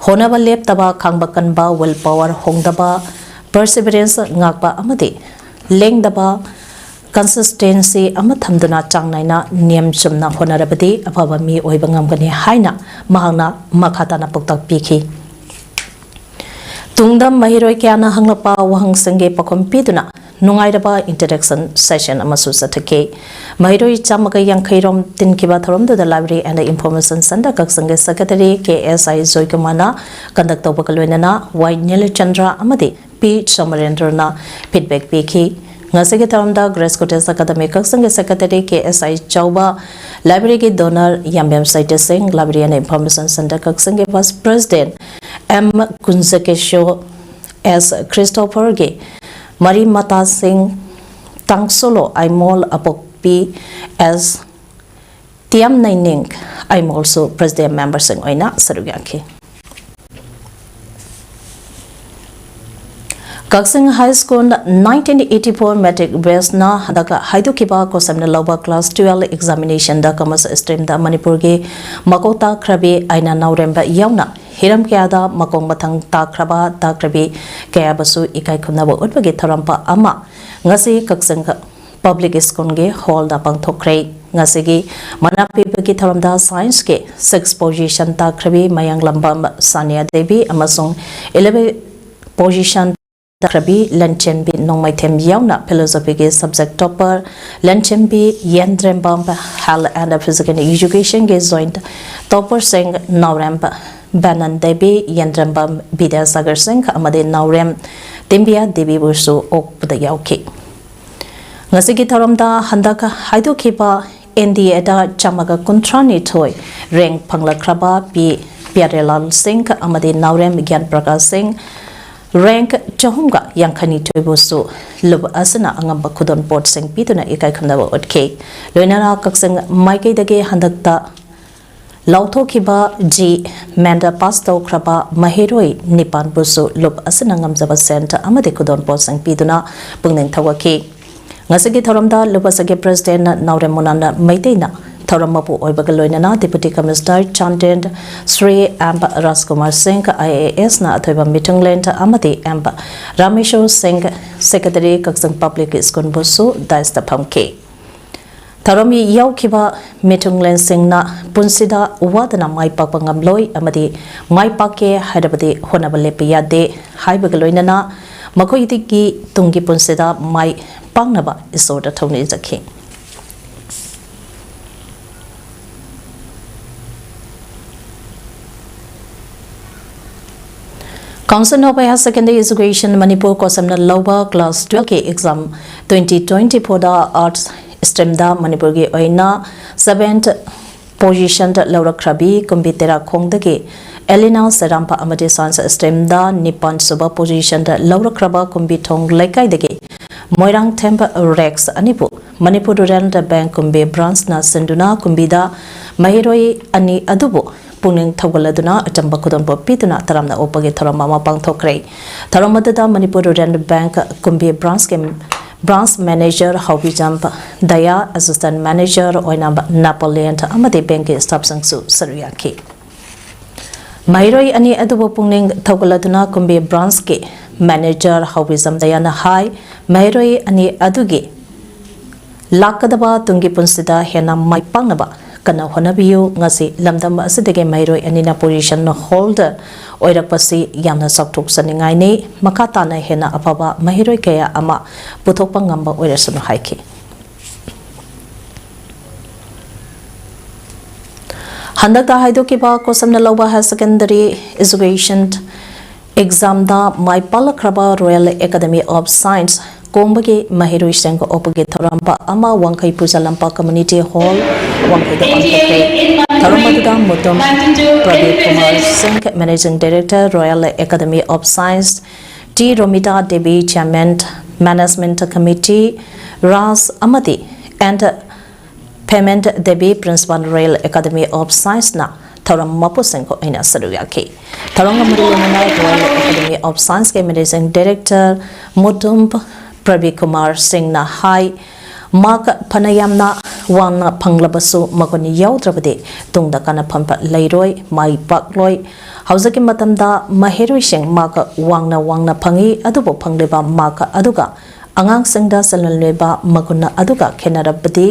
ꯍꯣꯠꯅꯕ ꯂꯦꯞꯇꯕ, ꯈꯥꯡꯕ ꯀꯟꯕ, will power ꯍꯣꯡꯗꯕ, Perseverance ꯉꯥꯛꯄ ꯑꯃꯗꯤ ꯂꯦꯡꯗꯕ consistency ꯑꯃ ꯊꯝꯗꯨꯅ ꯆꯥꯡ ꯅꯥꯏꯅ ꯅꯤꯌꯝ ꯆꯨꯝꯅ ꯍꯣꯠꯅꯔꯕꯗꯤ ꯑꯐꯕ ꯃꯤ ꯑꯣꯏꯕ ꯉꯝꯒꯅꯤ ꯍꯥꯏꯅ ꯃꯍꯥꯛꯅ ꯃꯈꯥ ꯇꯥꯅ ꯄꯥꯎꯇꯥꯛ ꯄꯤꯈꯤ꯫ ꯇꯨꯡꯗ ꯃꯍꯩꯔꯣꯏ ꯀꯌꯥꯅ ꯍꯪꯂꯛꯄ ꯋꯥꯍꯪꯁꯤꯡꯒꯤ ꯄꯥꯎꯈꯨꯝ ꯄꯤꯗꯨꯅ ꯅꯨꯡꯉꯥꯏꯔꯕ interaction session ꯑꯃꯁꯨ ꯆꯠꯊꯈꯤ꯫ ꯃꯍꯩꯔꯣꯏ ꯆꯥꯝꯃꯒ ꯌꯥꯡꯈꯩ ꯔꯣꯝ ꯇꯤꯟꯈꯤꯕ ꯊꯧꯔꯝꯗꯨꯗ Library and Information Centre ꯀꯛꯆꯤꯡꯒꯤ Secretary ꯀꯦ ꯑꯦꯁ ꯑꯥꯏ ꯖꯣꯏꯀꯨꯃꯥꯔꯅ conduct ꯇꯧꯕꯒ ꯂꯣꯏꯅꯅ ꯋꯥꯏ ꯅꯤꯂꯆꯟꯗ꯭ꯔ ꯑꯃꯗꯤ ꯄꯤ ꯁꯣꯃꯔꯦꯟꯗ꯭ꯔꯅ feedback ꯄꯤꯈꯤ꯫ ꯉꯁꯤꯒꯤ ꯊꯧꯔꯝꯗ Grace Cottage Academy ꯀꯛꯆꯤꯡꯒꯤ Secretary ꯀꯦ ꯑꯦꯁ ꯑꯥꯏ ꯆꯥꯎꯕ, Library ꯒꯤ donor ꯌꯥꯝꯕꯦꯝ ꯁꯩꯇꯦ ꯁꯤꯡ, Library and Information Centre ꯀꯛꯆꯤꯡꯒꯤ Vice President ꯑꯦꯝ ꯀꯨꯟꯖꯀꯦꯁꯣ, ꯑꯦꯁ ꯈ꯭ꯔꯤꯁꯇꯣꯐꯔꯒꯤ ꯃꯔꯤ ꯃꯇꯥꯁꯤꯡ, ꯇꯥꯡꯁꯣꯂꯣ ꯑꯥꯏꯃꯣꯜ, ꯑꯄꯣꯛꯄꯤ ꯑꯦꯁ ꯇꯤꯌꯥꯝꯅꯩꯅꯤꯡ ꯑꯥꯏꯃꯣꯜꯁꯨ President member ꯁꯤꯡ ꯑꯣꯏꯅ ꯁꯔꯨꯛ ꯌꯥꯈꯤ꯫ ꯀꯛꯆꯤꯡ High School nineteen eighty four matric batch ꯅ ꯍꯟꯗꯛ ꯍꯥꯏꯗꯣꯛꯈꯤꯕ ꯈꯣꯡꯁꯝꯅ ꯂꯧꯕ class twelve examination ꯗ Commerce stream ꯗ ꯃꯅꯤꯄꯨꯔꯒꯤ ꯃꯀꯣꯛ ꯇꯥꯈ꯭ꯔꯕꯤ ꯑꯥꯏꯅꯥ ꯅꯥꯎꯔꯦꯝꯕ ꯌꯥꯎꯅ ꯍꯤꯔꯝ ꯀꯌꯥꯗ ꯃꯈꯣꯡ ꯃꯊꯪ ꯇꯥꯈ꯭ꯔꯕ ꯇꯥꯈ꯭ꯔꯕꯤ ꯀꯌꯥꯕꯨꯁꯨ ꯏꯀꯥꯏ ꯈꯨꯝꯅꯕ ꯎꯠꯄꯒꯤ ꯊꯧꯔꯝ ꯑꯃ ꯉꯁꯤ ꯀꯛꯆꯤꯡ Public School ꯒꯤ hall ꯗ ꯄꯥꯡꯊꯣꯛꯈ꯭ꯔꯦ꯫ ꯉꯁꯤꯒꯤ ꯃꯅꯥ ꯄꯤꯕꯒꯤ ꯊꯧꯔꯝꯗ Science ꯀꯤ six position ꯇꯥꯈ꯭ꯔꯕꯤ ꯃꯌꯥꯡꯂꯝꯕꯝ ꯁꯥꯅꯤꯌꯥ ꯗꯦꯕꯤ ꯑꯃꯁꯨꯡ eleven position ꯇꯥꯈ꯭ꯔꯕꯤ ꯂꯟꯆꯦꯟꯕꯤ ꯅꯣꯡꯃꯩꯊꯦꯝ ꯌꯥꯎꯅ Philosophy ꯒꯤ subject topper Lanchenbi ꯌꯦꯟꯗ꯭ꯔꯦꯝꯕꯝ, Health and Physical Education ꯒꯤ joint topper ꯁꯤꯡ ꯅꯥꯎꯔꯦꯝ ꯕꯦꯅꯟ ꯗꯦꯕꯤ, ꯌꯦꯟꯗ꯭ꯔꯦꯝꯕꯝ ꯕꯤꯗ꯭ꯌꯥꯁꯥꯒꯔ ꯁꯤꯡ ꯑꯃꯗꯤ ꯅꯥꯎꯔꯦꯝ ꯇꯤꯝꯕꯤꯌꯥ ꯗꯦꯕꯤꯕꯨꯁꯨ ꯑꯣꯛꯄꯗ ꯌꯥꯎꯈꯤ꯫ ꯉꯁꯤꯒꯤ ꯊꯧꯔꯝꯗ ꯍꯟꯗꯛ ꯍꯥꯏꯗꯣꯛꯈꯤꯕ N D A ꯗ ꯆꯥꯝꯃꯒ ꯀꯨꯟꯊ꯭ꯔꯥ ꯅꯤꯊꯣꯏ rank ꯐꯪꯂꯛꯈ꯭ꯔꯕ ꯄꯤ ꯄ꯭ꯌꯥꯔꯦꯂꯥꯜ ꯁꯤꯡ ꯑꯃꯗꯤ ꯅꯥꯎꯔꯦꯝ ꯒ꯭ꯌꯥꯟ ꯄ꯭ꯔꯀꯥꯁ ꯁꯤꯡ rank ꯆꯍꯨꯝꯒ ꯌꯥꯡꯈꯩꯅꯤꯊꯣꯏꯕꯨꯁꯨ ꯂꯨꯞ ꯑꯁꯤꯅ ꯑꯉꯝꯕ ꯈꯨꯗꯣꯜ ꯄꯣꯠꯁꯤꯡ ꯄꯤꯗꯨꯅ ꯏꯀꯥꯏ ꯈꯨꯝꯅꯕ ꯎꯠꯈꯤ꯫ ꯂꯣꯏꯅꯅ ꯀꯛꯆꯤꯡ ꯃꯥꯏꯀꯩꯗꯒꯤ ꯍꯟꯗꯛꯇ ꯂꯥꯎꯊꯣꯛꯈꯤꯕ ꯖꯤ ꯃꯦꯟꯗ ꯄꯥꯁ ꯇꯧꯈ꯭ꯔꯕ ꯃꯍꯩꯔꯣꯏ ꯅꯤꯄꯥꯟꯕꯨꯁꯨ ꯂꯨꯞ ꯑꯁꯤꯅ ꯉꯝꯖꯕ ꯁꯦꯟ ꯑꯃꯗꯤ ꯈꯨꯗꯣꯜ ꯄꯣꯠꯁꯤꯡ ꯄꯤꯗꯨꯅ ꯄꯨꯛꯅꯤꯡ ꯊꯧꯒꯠꯈꯤ꯫ ꯉꯁꯤꯒꯤ ꯊꯧꯔꯝꯗ ꯂꯨꯞ ꯑꯁꯤꯒꯤ President ꯅꯥꯎꯔꯦꯝ ꯃꯨꯅꯥꯟ ꯃꯩꯇꯩꯅ ꯊꯧꯔꯝ ꯃꯄꯨ ꯑꯣꯏꯕꯒ ꯂꯣꯏꯅꯅ Deputy Commissioner Chandel, Shri M Rajkumar Singh, I A S ꯅ ꯑꯊꯣꯏꯕ ꯃꯤꯊꯨꯡꯂꯦꯟ ꯑꯃꯗꯤ M Rameshwar Singh, Secretary, Kakching Public School ꯕꯨꯁꯨ dais ꯇ ꯐꯝꯈꯤ꯫ ꯊꯧꯔꯝ ꯌꯥꯎꯈꯤꯕ ꯃꯤꯊꯨꯡꯂꯦꯟꯁꯤꯡꯅ ꯄꯨꯟꯁꯤꯗ ꯋꯥꯗꯅ ꯃꯥꯏ ꯄꯥꯛꯄ ꯉꯝꯂꯣꯏ ꯑꯃꯗꯤ ꯃꯥꯏ ꯄꯥꯛꯀꯦ ꯍꯥꯏꯔꯕꯗꯤ ꯍꯣꯠꯅꯕ ꯂꯦꯞꯄ ꯌꯥꯗꯦ ꯍꯥꯏꯕꯒ ꯂꯣꯏꯅꯅ ꯃꯈꯣꯏꯗꯒꯤ ꯇꯨꯡꯒꯤ ꯄꯨꯟꯁꯤꯗ ꯃꯥꯏ ꯄꯥꯛꯅꯕ ꯏꯁꯣꯔꯗ ꯊꯧꯅꯤꯖꯈꯤ꯫ Council of Higher Secondary Education Manipur ꯀꯣꯁꯝꯅ ꯂꯧꯕ class twelve ꯀꯤ exam twenty twenty four ꯗ Arts stream ꯗ ꯃꯅꯤꯄꯨꯔꯒꯤ ꯑꯣꯏꯅ seventh position ꯗ ꯂꯧꯔꯛꯈ꯭ꯔꯕꯤ ꯀꯨꯝꯕꯤ ꯇꯦꯔꯥꯈꯣꯡꯗꯒꯤ ꯑꯦꯂꯤꯅꯥ ꯁꯦꯔꯥꯝꯄ ꯑꯃꯗꯤ Science stream ꯗ ꯅꯤꯄꯥꯟ ꯁꯨꯕ position ꯗ ꯂꯧꯔꯛꯈ꯭ꯔꯕ ꯀꯨꯝꯕꯤ ꯊꯣꯡ ꯂꯩꯀꯥꯏꯗꯒꯤ ꯃꯣꯏꯔꯥꯡꯊꯦꯝꯕ ꯔꯦꯛꯁ ꯑꯅꯤꯕꯨ ꯃꯅꯤꯄꯨꯔ ꯔꯨꯔꯦꯜ ꯕꯦꯡꯛ ꯀꯨꯝꯕꯤ branch ꯅ ꯁꯤꯟꯗꯨꯅ ꯀꯨꯝꯕꯤꯗ ꯃꯍꯩꯔꯣꯏ ꯑꯅꯤ ꯑꯗꯨꯕꯨ ꯄꯨꯛꯅꯤꯡ ꯊꯧꯒꯠꯂꯗꯨꯅ ꯑꯆꯝꯕ ꯈꯨꯗꯣꯜꯄꯣꯠ ꯄꯤꯗꯨꯅ ꯇꯔꯥꯝꯅ ꯑꯣꯛꯄꯒꯤ ꯊꯧꯔꯝ ꯑꯃ ꯄꯥꯡꯊꯣꯛꯈ꯭ꯔꯦ꯫ ꯊꯧꯔꯝ ꯑꯗꯨꯗ ꯃꯅꯤꯄꯨꯔ ꯔꯨꯔꯦꯜ ꯕꯦꯡꯛ ꯀꯨꯝꯕꯤ branch ꯀꯤ branch manager ꯍꯥꯎꯕꯤꯖꯝ ꯗꯌꯥ, assistant manager ꯑꯣꯏꯅ ꯅꯥꯄꯣꯂꯤꯌꯟ ꯑꯃꯗꯤ ꯕꯦꯡꯛꯀꯤ staff ꯁꯤꯡꯁꯨ ꯁꯔꯨꯛ ꯌꯥꯈꯤ꯫ ꯃꯍꯩꯔꯣꯏ ꯑꯅꯤ ꯑꯗꯨꯕꯨ ꯄꯨꯛꯅꯤꯡ ꯊꯧꯒꯠꯂꯗꯨꯅ ꯀꯨꯝꯕꯤ branch ꯀꯤ manager ꯍꯥꯎꯕꯤꯖꯝ ꯗꯌꯥꯅ ꯍꯥꯏ, ꯃꯍꯩꯔꯣꯏ ꯑꯅꯤ ꯑꯗꯨꯒꯤ ꯂꯥꯛꯀꯗꯕ ꯇꯨꯡꯒꯤ ꯄꯨꯟꯁꯤꯗ ꯍꯦꯟꯅ ꯃꯥꯏ ꯄꯥꯛꯅꯕ ꯀꯟꯅ ꯍꯣꯠꯅꯕꯤꯌꯨ꯫ ꯉꯁꯤ ꯂꯝꯗꯝ ꯑꯁꯤꯗꯒꯤ ꯃꯍꯩꯔꯣꯏ ꯑꯅꯤꯅ position holder ꯑꯣꯏꯔꯛꯄꯁꯤ ꯌꯥꯝꯅ ꯆꯥꯎꯊꯣꯛꯆꯅꯤꯡꯉꯥꯏꯅꯤ꯫ ꯃꯈꯥ ꯇꯥꯅ ꯍꯦꯟꯅ ꯑꯐꯕ ꯃꯍꯩꯔꯣꯏ ꯀꯌꯥ ꯑꯃ ꯄꯨꯊꯣꯛꯄ ꯉꯝꯕ ꯑꯣꯏꯔꯁꯅꯨ ꯍꯥꯏꯈꯤ꯫ ꯍꯟꯗꯛꯇ ꯍꯥꯏꯗꯣꯛꯈꯤꯕ ꯀꯣꯁꯝꯅ ꯂꯧꯕ Higher Secondary Education exam the my ꯄꯥꯛꯂꯛꯈ꯭ꯔꯕ Royal Academy of Science ꯀꯣꯡꯕꯒꯤ ꯃꯍꯩꯔꯣꯏꯁꯤꯡ ꯑꯣꯛꯄꯒꯤ ꯊꯧꯔꯝ ꯑꯃ ꯋꯥꯡꯈꯩ ꯄꯨꯖꯥ ꯂꯝꯄꯥꯛ Community Hall, ꯋꯥꯡꯈꯩꯗ ꯄꯥꯡꯊꯣꯛꯈ꯭ꯔꯦ꯫ ꯊꯧꯔꯝ ꯑꯗꯨꯗ ꯃꯨꯇꯨꯝ ꯄ꯭ꯔꯗꯤꯞ ꯀꯨꯃꯥꯔ ꯁꯤꯡ, Managing Director, Royal Academy of Science, T Romita Devi, Chairman, Management Committee, ꯔꯥꯖ ꯑꯃꯗꯤ and ꯐꯦꯃꯦꯟ Devi, Principal, Royal Academy of Science ꯅ ꯊꯧꯔꯝ ꯃꯄꯨꯁꯤꯡ ꯑꯣꯏꯅ ꯁꯔꯨꯛ ꯌꯥꯈꯤ꯫ ꯊꯧꯔꯝꯒ ꯃꯔꯤ ꯂꯩꯅꯅ Royal Academy of Science ꯀꯤ Managing Director ꯃꯨꯇꯨꯝ ꯄ꯭ꯔꯕꯤ ꯀꯨꯃꯥꯔ ꯁꯤꯡꯅ ꯍꯥꯏ, ꯃꯥꯔꯛ ꯐꯅ ꯌꯥꯝꯅ ꯋꯥꯡꯅ ꯐꯪꯂꯕꯁꯨ ꯃꯒꯨꯟ ꯌꯥꯎꯗ꯭ꯔꯕꯗꯤ ꯇꯨꯡꯗ ꯀꯥꯟꯅꯐꯝ ꯂꯩꯔꯣꯏ, ꯃꯥꯏ ꯄꯥꯛꯂꯣꯏ꯫ ꯍꯧꯖꯤꯛꯀꯤ ꯃꯇꯝꯗ ꯃꯍꯩꯔꯣꯏꯁꯤꯡ ꯃꯥꯔꯛ ꯋꯥꯡꯅ ꯋꯥꯡꯅ ꯐꯪꯏ, ꯑꯗꯨꯕꯨ ꯐꯪꯂꯤꯕ ꯃꯥꯔꯛ ꯑꯗꯨꯒ ꯑꯉꯥꯡꯁꯤꯡꯗ ꯆꯜꯍꯜꯂꯤꯕ ꯃꯒꯨꯟ ꯑꯗꯨꯒ ꯈꯦꯠꯅꯔꯕꯗꯤ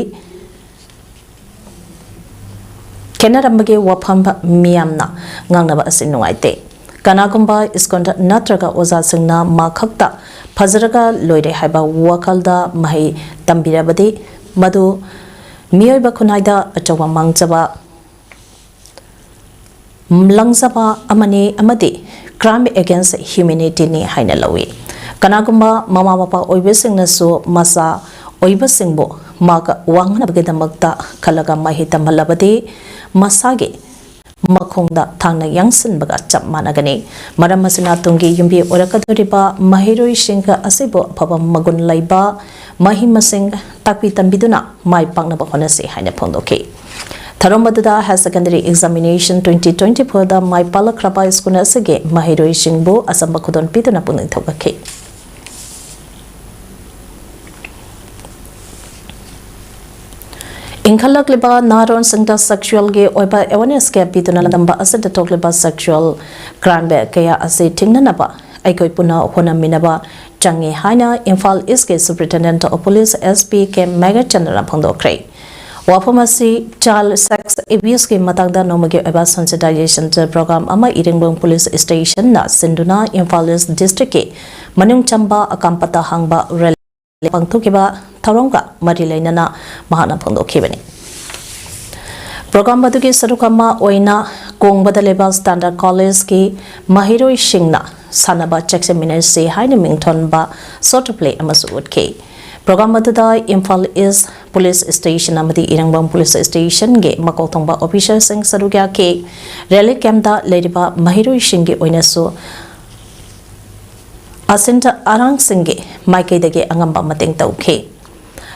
ꯈꯦꯠꯅꯔꯝꯕꯒꯤ ꯋꯥꯐꯝ ꯃꯤꯌꯥꯝꯅ ꯉꯥꯡꯅꯕ ꯑꯁꯤ ꯅꯨꯡꯉꯥꯏꯇꯦ꯫ ꯀꯅꯥꯒꯨꯝꯕ ꯁ꯭ꯀꯨꯜ ꯅꯠꯇ꯭ꯔꯒ ꯑꯣꯖꯥꯁꯤꯡꯅ ꯃꯥꯔꯛ ꯈꯛꯇ ꯐꯖꯔꯒ ꯂꯣꯏꯔꯦ ꯍꯥꯏꯕ ꯋꯥꯈꯜꯗ ꯃꯍꯩ ꯇꯝꯕꯤꯔꯕꯗꯤ ꯃꯗꯨ ꯃꯤꯑꯣꯏꯕ ꯈꯨꯟꯅꯥꯏꯗ ꯑꯆꯧꯕ ꯃꯥꯡꯖꯕ ꯂꯪꯖꯕ ꯑꯃꯅꯤ ꯑꯃꯗꯤ crime against humanityꯅꯤ ꯍꯥꯏꯅ ꯂꯧꯏ꯫ ꯀꯅꯥꯒꯨꯝꯕ ꯃꯃꯥ ꯃꯄꯥ ꯑꯣꯏꯕꯁꯤꯡꯅꯁꯨ ꯃꯆꯥ ꯑꯣꯏꯕꯁꯤꯡꯕꯨ ꯃꯥꯔꯛ ꯋꯥꯡꯅꯕꯒꯤꯗꯃꯛꯇ ꯈꯜꯂꯒ ꯃꯍꯩ ꯇꯝꯍꯜꯂꯕꯗꯤ ꯃꯁꯥꯒꯤ ꯃꯈꯣꯡꯗ ꯊꯥꯡꯅ ꯌꯥꯟꯁꯤꯟꯕꯒ ꯆꯞ ꯃꯥꯟꯅꯒꯅꯤ꯫ ꯃꯔꯝ ꯑꯁꯤꯅ ꯇꯨꯡꯒꯤ ꯌꯨꯝꯕꯤ ꯑꯣꯏꯔꯛꯀꯗꯧꯔꯤꯕ ꯃꯍꯩꯔꯣꯏꯁꯤꯡ ꯑꯁꯤꯕꯨ ꯑꯐꯕ ꯃꯒꯨꯟ ꯂꯩꯕ ꯃꯍꯩ ꯃꯁꯤꯡ ꯇꯥꯛꯄꯤ ꯇꯝꯕꯤꯗꯨꯅ ꯃꯥꯏ ꯄꯥꯛꯅꯕ ꯍꯣꯠꯅꯁꯤ ꯍꯥꯏꯅ ꯐꯣꯡꯗꯣꯛꯈꯤ꯫ ꯊꯧꯔꯝ ꯑꯗꯨꯗ Higher Secondary Examination twenty twenty fourꯗ ꯃꯥꯏ ꯄꯥꯛꯂꯛꯈ꯭ꯔꯕ ꯁ꯭ꯀꯨꯜ ꯑꯁꯤꯒꯤ ꯃꯍꯩꯔꯣꯏꯁꯤꯡꯕꯨ ꯑꯆꯝꯕ ꯈꯨꯗꯣꯜ ꯄꯤꯗꯨꯅ ꯄꯨꯛꯅꯤꯡ ꯊꯧꯒꯠꯈꯤ꯫ ꯏꯟꯈꯠꯂꯛꯂꯤꯕ ꯅꯍꯥꯔꯣꯜꯁꯤꯡꯗ sexualꯒꯤ ꯑꯣꯏꯕ awareness ꯀꯌꯥ ꯄꯤꯗꯨꯅ ꯂꯝꯗꯝꯕ ꯑꯁꯤꯗ ꯊꯣꯛꯂꯤꯕ sexual crime ꯀꯌꯥ ꯑꯁꯤ ꯊꯤꯡꯅꯅꯕ ꯑꯩꯈꯣꯏ ꯄꯨꯟꯅ ꯍꯣꯠꯅꯃꯤꯟꯅꯕ ꯆꯪꯉꯤ ꯍꯥꯏꯅ ꯏꯝꯐꯥꯜ ꯏꯁꯀꯤ Superintendent of Police S P K ꯃꯦꯘꯆꯟꯗ꯭ꯔꯅ ꯐꯣꯡꯗꯣꯛꯈ꯭ꯔꯦ꯫ ꯋꯥꯐꯝ ꯑꯁꯤ child sex abuseꯀꯤ ꯃꯇꯥꯡꯗ ꯅꯣꯡꯃꯒꯤ ꯑꯣꯏꯕ sensitization program ꯑꯃ ꯏꯔꯦꯡꯕꯝ Police Stationꯅ ꯁꯤꯟꯗꯨꯅ ꯏꯝꯐꯥꯜ ꯏꯁ districtꯀꯤ ꯃꯅꯨꯡ ꯆꯟꯕ ꯑꯀꯥꯝꯄꯇ ꯍꯥꯡꯕ rally ꯄꯥꯡꯊꯣꯛꯈꯤꯕ ꯊꯧꯔꯝꯒ ꯃꯔꯤ ꯂꯩꯅꯅ ꯃꯍꯥꯛꯅ ꯐꯣꯡꯗꯣꯛꯈꯤꯕꯅꯤ꯫ Program ꯑꯗꯨꯒꯤ ꯁꯔꯨꯛ ꯑꯃ ꯑꯣꯏꯅ ꯀꯣꯡꯕꯗ ꯂꯩꯕ Standard Collegeꯀꯤ ꯃꯍꯩꯔꯣꯏꯁꯤꯡꯅ ꯁꯥꯟꯅꯕ ꯆꯦꯛꯁꯤꯟꯃꯤꯟꯅꯁꯤ ꯍꯥꯏꯅ ꯃꯤꯡꯊꯣꯟꯕ short play ꯑꯃꯁꯨ ꯎꯠꯈꯤ꯫ Program ꯑꯗꯨꯗ ꯏꯝꯐꯥꯜ ꯏꯁ Police Station ꯑꯃꯗꯤ ꯏꯔꯦꯡꯕꯝ Police Stationꯒꯤ ꯃꯀꯣꯛ ꯊꯣꯡꯕ officerꯁꯤꯡ ꯁꯔꯨꯛ ꯌꯥꯈꯤ꯫ Rally campꯇ ꯂꯩꯔꯤꯕ ꯃꯍꯩꯔꯣꯏꯁꯤꯡꯒꯤ ꯑꯣꯏꯅꯁꯨ ꯑꯁꯤꯟ ꯑꯔꯥꯡꯁꯤꯡꯒꯤ ꯃꯥꯏꯀꯩꯗꯒꯤ ꯑꯉꯝꯕ ꯃꯇꯦꯡ ꯇꯧꯈꯤ꯫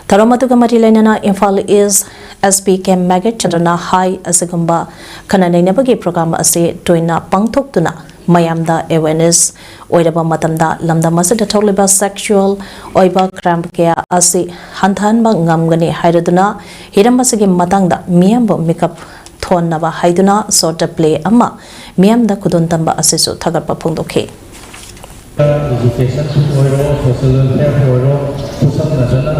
ꯊꯧꯔꯝ ꯑꯗꯨꯒ ꯃꯔꯤ ꯂꯩꯅꯅ ꯏꯝꯐꯥꯜ ꯏꯁ S P K ꯃꯦꯘꯆꯟꯗ꯭ꯔꯅ ꯍꯥꯏ, ꯑꯁꯤꯒꯨꯝꯕ ꯈꯟꯅ ꯅꯩꯅꯕꯒꯤ program ꯑꯁꯤ ꯇꯣꯏꯅ ꯄꯥꯡꯊꯣꯛꯇꯨꯅ ꯃꯌꯥꯝꯗ ꯑꯦꯋꯦꯔꯅꯦꯁ ꯑꯣꯏꯔꯕ ꯃꯇꯝꯗ ꯂꯝꯗꯝ ꯑꯁꯤꯗ ꯊꯣꯛꯂꯤꯕ ꯁꯦꯛꯁꯨꯑꯦꯜ ꯑꯣꯏꯕ ꯀ꯭ꯔꯥꯏꯝ ꯀꯌꯥ ꯑꯁꯤ ꯍꯟꯊꯍꯟꯕ ꯉꯝꯒꯅꯤ ꯍꯥꯏꯔꯗꯨꯅ ꯍꯤꯔꯝ ꯑꯁꯤꯒꯤ ꯃꯇꯥꯡꯗ ꯃꯤꯌꯥꯝꯕꯨ ꯃꯤꯀꯞ ꯊꯣꯟꯅꯕ ꯍꯥꯏꯗꯨꯅ ꯁꯣꯔꯠ ꯄ꯭ꯂꯦ ꯑꯃ ꯃꯤꯌꯥꯝꯗ ꯈꯨꯗꯣꯜ ꯇꯝꯕ ꯑꯁꯤꯁꯨ ꯊꯥꯒꯠꯄ ꯐꯣꯡꯗꯣꯛꯈꯤ꯫ Education ꯑꯣꯏꯔꯣ, social welfare ꯑꯣꯏꯔꯣ, ꯈꯨꯠꯁꯝꯅꯗꯅ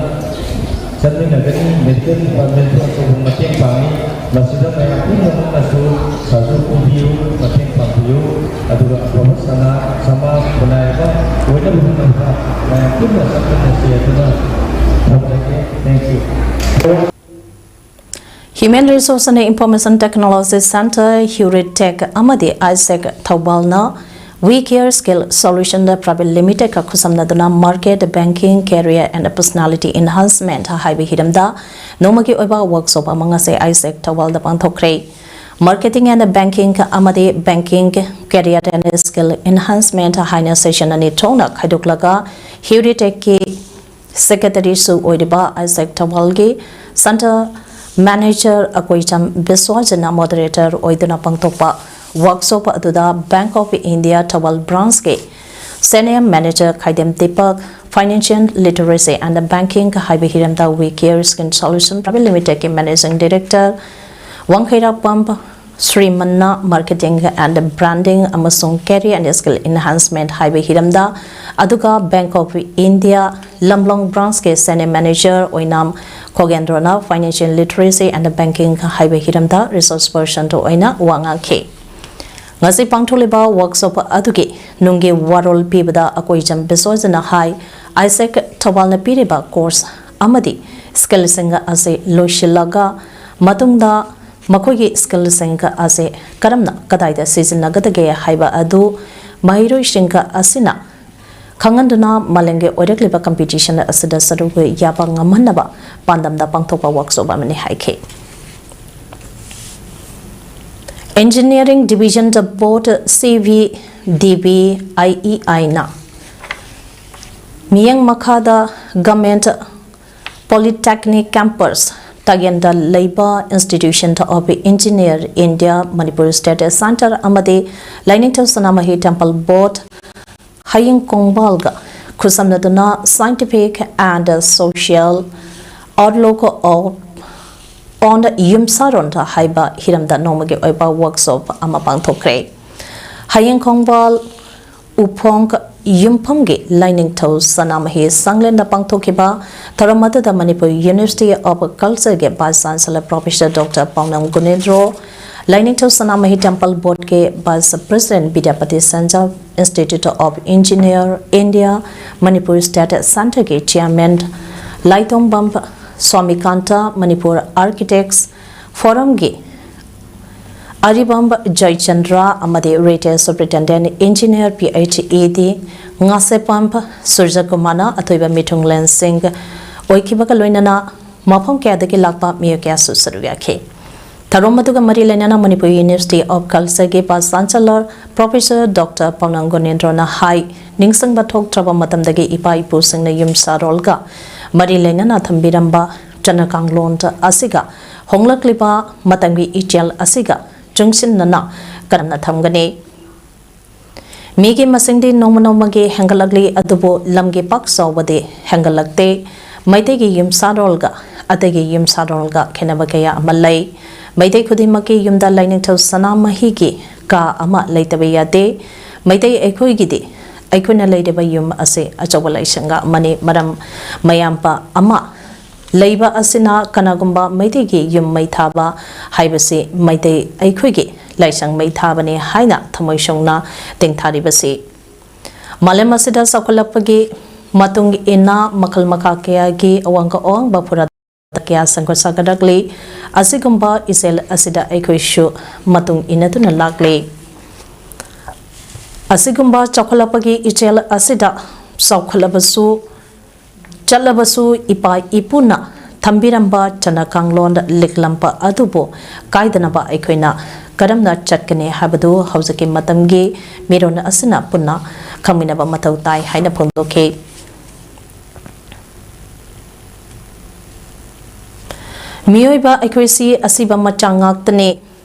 ꯆꯠꯃꯤꯟꯅꯒꯅꯤ꯫ Medical department ꯑꯆꯧꯕ ꯃꯇꯦꯡ ꯄꯥꯡꯉꯤ꯫ ꯃꯁꯤꯗ ꯃꯌꯥꯝ ꯄꯨꯝꯅꯃꯛꯅꯁꯨ ꯁꯍꯖꯣꯒ ꯄꯤꯕꯤꯌꯨ, ꯃꯇꯦꯡ ꯄꯥꯡꯕꯤꯌꯨ꯫ ꯑꯗꯨꯒ ꯑꯐꯕ ꯁꯅꯥ ꯁꯃꯥꯖ ꯈꯨꯟꯅꯥꯏ ꯑꯃ ꯑꯣꯏꯅꯕꯒꯤꯗꯃꯛꯇ ꯃꯌꯥꯝ ꯄꯨꯟꯅ ꯆꯠꯃꯤꯟꯅꯁꯤ ꯍꯥꯏꯗꯨꯅ ꯊꯝꯖꯒꯦ꯫ Thank you. Human Resource and Information Technology Centre, ꯍ꯭ꯌꯨꯔꯤꯇꯦꯛ ꯑꯃꯗꯤ ꯑꯥꯏꯁꯦꯛ ꯊꯧꯕꯥꯜꯅ We Care Skill Solution Private Limited ꯀ ꯈꯨꯠꯁꯝꯅꯗꯨꯅ Market, Banking, Career and Personality Enhancement ꯍꯥꯏꯕ ꯍꯤꯔꯝꯗ ꯅꯣꯡꯃꯒꯤ ꯑꯣꯏꯕ ꯋꯥꯔꯛꯁꯣꯞ ꯑꯃ ꯉꯁꯤ ꯑꯥꯏꯁꯦꯛ ꯊꯧꯕꯥꯜꯗ ꯄꯥꯡꯊꯣꯛꯈ꯭ꯔꯦ꯫ Marketing and Banking ꯑꯃꯗꯤ Banking, Career and Skill Enhancement ꯍꯥꯏꯅ ꯁꯦꯁꯟ ꯑꯅꯤ ꯊꯣꯛꯅ ꯈꯥꯏꯗꯣꯛꯂꯒ ꯍ꯭ꯌꯨꯔꯤꯇꯦꯛꯀꯤ ꯁꯦꯀ꯭ꯔꯦꯇꯔꯤꯁꯨ ꯑꯣꯏꯔꯤꯕ ꯑꯥꯏꯁꯦꯛ ꯊꯧꯕꯥꯜꯒꯤ ꯁꯦꯟꯇꯔ ꯃꯦꯅꯦꯖꯔ ꯑꯀꯣꯏꯆꯝ ꯕꯤꯁ꯭ꯋꯥꯖꯅ ꯃꯣꯗꯔꯦꯇꯔ ꯑꯣꯏꯗꯨꯅ ꯄꯥꯡꯊꯣꯛꯄ ꯋꯥꯔꯛꯁꯣꯞ ꯑꯗꯨꯗ Bank of India ꯊꯧꯕꯥꯜ ꯕ꯭ꯔꯥꯟꯁꯀꯤ senior manager Khaidem Dipak, Financial Literacy and Banking ꯍꯥꯏꯕ ꯍꯤꯔꯝꯗ We Care Skill Solution Private Limitedꯀꯤ Managing Director ꯋꯥꯡꯈꯩꯔꯥꯛꯄꯝ ꯁ꯭ꯔꯤꯃꯟꯅ Marketing and Branding ꯑꯃꯁꯨꯡ Career and Skill Enhancement ꯍꯥꯏꯕ ꯍꯤꯔꯝꯗ, ꯑꯗꯨꯒ Bank of India ꯂꯝꯂꯣꯡ ꯕ꯭ꯔꯥꯟꯁꯀꯤ ꯁꯦꯅꯤꯌꯔ ꯃꯦꯅꯦꯖꯔ ꯑꯣꯏꯅꯥꯝ ꯈꯣꯒꯦꯟꯗ꯭ꯔꯣꯅ Financial Literacy and Banking ꯍꯥꯏꯕ ꯍꯤꯔꯝꯗ resources person ꯑꯣꯏꯅ ꯋꯥ ꯉꯥꯡꯈꯤ꯫ ꯉꯁꯤ ꯄꯥꯡꯊꯣꯛꯂꯤꯕ ꯋꯥꯔꯛꯁꯣꯞ ꯑꯗꯨꯒꯤ ꯅꯨꯡꯒꯤ ꯋꯥꯔꯣꯜ ꯄꯤꯕꯗ ꯑꯀꯣꯏꯆꯝ ꯕꯤꯁ꯭ꯋꯥꯖꯅ ꯍꯥꯏ, ꯑꯥꯏꯁꯦꯛ ꯊꯧꯕꯥꯜꯅ ꯄꯤꯔꯤꯕ ꯀꯣꯔꯁ ꯑꯃꯗꯤ ꯁ꯭ꯀꯤꯜꯁꯤꯡ ꯑꯁꯤ ꯂꯣꯏꯁꯤꯜꯂꯒ ꯃꯇꯨꯡꯗ ꯃꯈꯣꯏꯒꯤ ꯁ꯭ꯀꯤꯜꯁꯤꯡ ꯑꯁꯤ ꯀꯔꯝꯅ ꯀꯗꯥꯏꯗ ꯁꯤꯖꯤꯟꯅꯒꯗꯒꯦ ꯍꯥꯏꯕ ꯑꯗꯨ ꯃꯍꯩꯔꯣꯏꯁꯤꯡ ꯑꯁꯤꯅ ꯈꯪꯍꯟꯗꯨꯅ ꯃꯥꯂꯦꯝꯒꯤ ꯑꯣꯏꯔꯛꯂꯤꯕ ꯀꯝꯄꯤꯇꯤꯁꯟ ꯑꯁꯤꯗ ꯁꯔꯨꯛ ꯌꯥꯕ ꯉꯝꯍꯟꯅꯕ ꯄꯥꯟꯗꯝꯗ ꯄꯥꯡꯊꯣꯛꯄ ꯋꯥꯔꯛꯁꯣꯞ ꯑꯃꯅꯤ ꯍꯥꯏꯈꯤ꯫ Engineering Division Board, C V D B I E I ꯅ ꯃꯤꯌꯦꯡ ꯃꯈꯥꯗ Government Polytechnic Campus ꯆꯒꯦꯟꯗ ꯂꯩꯕ Institute of Engineering India, Manipur State Centre ꯑꯃꯗꯤ ꯂꯥꯏꯅꯤꯡꯊꯧ ꯁꯅꯥꯃꯍꯤ Temple Board ꯍꯌꯦꯡ ꯀꯣꯡꯕꯥꯜꯒ ꯈꯨꯠꯁꯝꯅꯗꯨꯅ Scientific and Social Outlook of on ꯌꯨꯝꯁꯥꯔꯣꯟ ꯍꯥꯏꯕ ꯍꯤꯔꯝꯗ ꯅꯣꯡꯃꯒꯤ ꯑꯣꯏꯕ workshop ꯑꯃ ꯄꯥꯡꯊꯣꯛꯈ꯭ꯔꯦ꯫ ꯍꯌꯦꯡ ꯀꯣꯡꯕꯥꯜ ꯎꯐꯣꯡ ꯌꯨꯝꯐꯝꯒꯤ ꯂꯥꯏꯅꯤꯡꯊꯧ ꯁꯅꯥꯃꯍꯤ ꯁꯪꯂꯦꯟꯗ ꯄꯥꯡꯊꯣꯛꯈꯤꯕ ꯊꯧꯔꯝ ꯑꯗꯨꯗ Manipur University of Culture ꯒꯤ Vice Chancellor Professor Doctor ꯄꯥꯎꯅꯝ ꯒꯨꯅꯦꯟꯗ꯭ꯔꯣ, ꯂꯥꯏꯅꯤꯡꯊꯧ ꯁꯅꯥꯃꯍꯤ Temple Board ꯀꯤ Vice President ꯕꯤꯗ꯭ꯌꯥꯄꯇꯤ ꯁꯦꯟꯖꯥ, Institute of Engineering India, Manipur State Centre ꯒꯤ Chairman ꯂꯥꯏꯇꯣꯡꯕꯝ ꯁ꯭ꯋꯥꯃꯤꯀꯥꯟꯇ, Manipur Architects Forum ꯒꯤ ꯑꯔꯤꯕꯝ ꯖꯌꯆꯟꯗ꯭ꯔ ꯑꯃꯗꯤ Retired Superintendent Engineer, P H E D ꯉꯥꯁꯦꯄꯝ ꯁꯨꯔꯖꯀꯨꯃꯥꯔꯅ ꯑꯊꯣꯏꯕ ꯃꯤꯊꯨꯡꯂꯦꯟꯁꯤꯡ ꯑꯣꯏꯈꯤꯕꯒ ꯂꯣꯏꯅꯅ ꯃꯐꯝ ꯀꯌꯥꯗꯒꯤ ꯂꯥꯛꯄ ꯃꯤꯑꯣꯏ ꯀꯌꯥꯁꯨ ꯁꯔꯨꯛ ꯌꯥꯈꯤ꯫ ꯊꯧꯔꯝ ꯑꯗꯨꯒ ꯃꯔꯤ ꯂꯩꯅꯅ Manipur University of Culture ꯒꯤ Vice Chancellor Professor Doctor ꯄꯥꯎꯅꯝ ꯒꯨꯅꯦꯟꯗ꯭ꯔꯣꯅ ꯍꯥꯏ, ꯅꯤꯡꯁꯤꯡꯕ ꯊꯣꯛꯇ꯭ꯔꯕ ꯃꯇꯝꯗꯒꯤ ꯏꯄꯥ ꯏꯄꯨꯁꯤꯡꯅ ꯌꯨꯝ ꯁꯥꯔꯣꯜꯒ ꯃꯔꯤ ꯂꯩꯅꯅ ꯊꯝꯕꯤꯔꯝꯕ ꯆꯠꯅ ꯀꯥꯡꯂꯣꯟ ꯑꯁꯤꯒ ꯍꯣꯡꯂꯛꯂꯤꯕ ꯃꯇꯝꯒꯤ ꯏꯆꯦꯜ ꯑꯁꯤꯒ ꯆꯨꯡꯁꯤꯟꯅꯅ ꯀꯔꯝꯅ ꯊꯝꯒꯅꯤ? ꯃꯤꯒꯤ ꯃꯁꯤꯡꯗꯤ ꯅꯣꯡꯃ ꯅꯣꯡꯃꯒꯤ ꯍꯦꯟꯒꯠꯂꯛꯂꯤ, ꯑꯗꯨꯕꯨ ꯂꯝꯒꯤ ꯄꯥꯛ ꯆꯥꯎꯕꯗꯤ ꯍꯦꯟꯒꯠꯂꯛꯇꯦ꯫ ꯃꯩꯇꯩꯒꯤ ꯌꯨꯝꯁꯥꯔꯣꯜꯒ ꯑꯇꯩꯒꯤ ꯌꯨꯝꯁꯥꯔꯣꯜꯒ ꯈꯦꯠꯅꯕ ꯀꯌꯥ ꯑꯃ ꯂꯩ꯫ ꯃꯩꯇꯩ ꯈꯨꯗꯤꯡꯃꯛꯀꯤ ꯌꯨꯝꯗ ꯂꯥꯏꯅꯤꯡꯊꯧ ꯁꯅꯥꯃꯍꯤꯒꯤ ꯀꯥ ꯑꯃ ꯂꯩꯇꯕ ꯌꯥꯗꯦ꯫ ꯃꯩꯇꯩ ꯑꯩꯈꯣꯏꯒꯤꯗꯤ ꯑꯩꯈꯣꯏꯅ ꯂꯩꯔꯤꯕ ꯌꯨꯝ ꯑꯁꯤ ꯑꯆꯧꯕ ꯂꯥꯏꯁꯪꯒ ꯑꯃꯅꯤ꯫ ꯃꯔꯝ ꯃꯌꯥꯝꯕ ꯑꯃ ꯂꯩꯕ ꯑꯁꯤꯅ ꯀꯅꯥꯒꯨꯝꯕ ꯃꯩꯇꯩꯒꯤ ꯌꯨꯝ ꯃꯩ ꯊꯥꯕ ꯍꯥꯏꯕꯁꯤ ꯃꯩꯇꯩ ꯑꯩꯈꯣꯏꯒꯤ ꯂꯥꯏꯁꯪ ꯃꯩ ꯊꯥꯕꯅꯤ ꯍꯥꯏꯅ ꯊꯃꯣꯏ ꯁꯦꯡꯅ ꯇꯦꯡꯊꯥꯔꯤꯕꯁꯤ꯫ ꯃꯥꯂꯦꯝ ꯑꯁꯤꯗ ꯆꯥꯎꯈꯠꯂꯛꯄꯒꯤ ꯃꯇꯨꯡ ꯏꯟꯅ ꯃꯈꯜ ꯃꯈꯥ ꯀꯌꯥꯒꯤ ꯑꯋꯥꯡ ꯑꯋꯥꯡꯕ ꯐꯨꯔꯥ ꯀꯌꯥ ꯁꯦꯝꯒꯠ ꯁꯥꯒꯠꯂꯛꯂꯤ꯫ ꯑꯁꯤꯒꯨꯝꯕ ꯏꯆꯦꯜ ꯑꯁꯤꯗ ꯑꯩꯈꯣꯏꯁꯨ ꯃꯇꯨꯡ ꯏꯟꯅꯗꯨꯅ ꯂꯥꯛꯂꯤ꯫ ꯑꯁꯤꯒꯨꯝꯕ ꯆꯥꯎꯈꯠꯂꯛꯄꯒꯤ ꯏꯆꯦꯜ ꯑꯁꯤꯗ ꯆꯥꯎꯈꯠꯂꯕꯁꯨ, ꯆꯠꯂꯕꯁꯨ ꯏꯄꯥ ꯏꯄꯨꯅ ꯊꯝꯕꯤꯔꯝꯕ ꯆꯠꯅ ꯀꯥꯡꯂꯣꯟ ꯂꯤꯛꯂꯝꯕ ꯑꯗꯨꯕꯨ ꯀꯥꯏꯗꯅꯕ ꯑꯩꯈꯣꯏꯅ ꯀꯔꯝꯅ ꯆꯠꯀꯅꯤ ꯍꯥꯏꯕꯗꯨ ꯍꯧꯖꯤꯛꯀꯤ ꯃꯇꯝꯒꯤ ꯃꯤꯔꯣꯟ ꯑꯁꯤꯅ ꯄꯨꯟꯅ ꯈꯪꯃꯤꯟꯅꯕ ꯃꯊꯧ ꯇꯥꯏ ꯍꯥꯏꯅ ꯐꯣꯡꯗꯣꯛꯈꯤ꯫ ꯃꯤꯑꯣꯏꯕ ꯑꯩꯈꯣꯏꯁꯤ ꯑꯁꯤꯕ ꯃꯆꯥꯛ ꯉꯥꯛꯇꯅꯤ꯫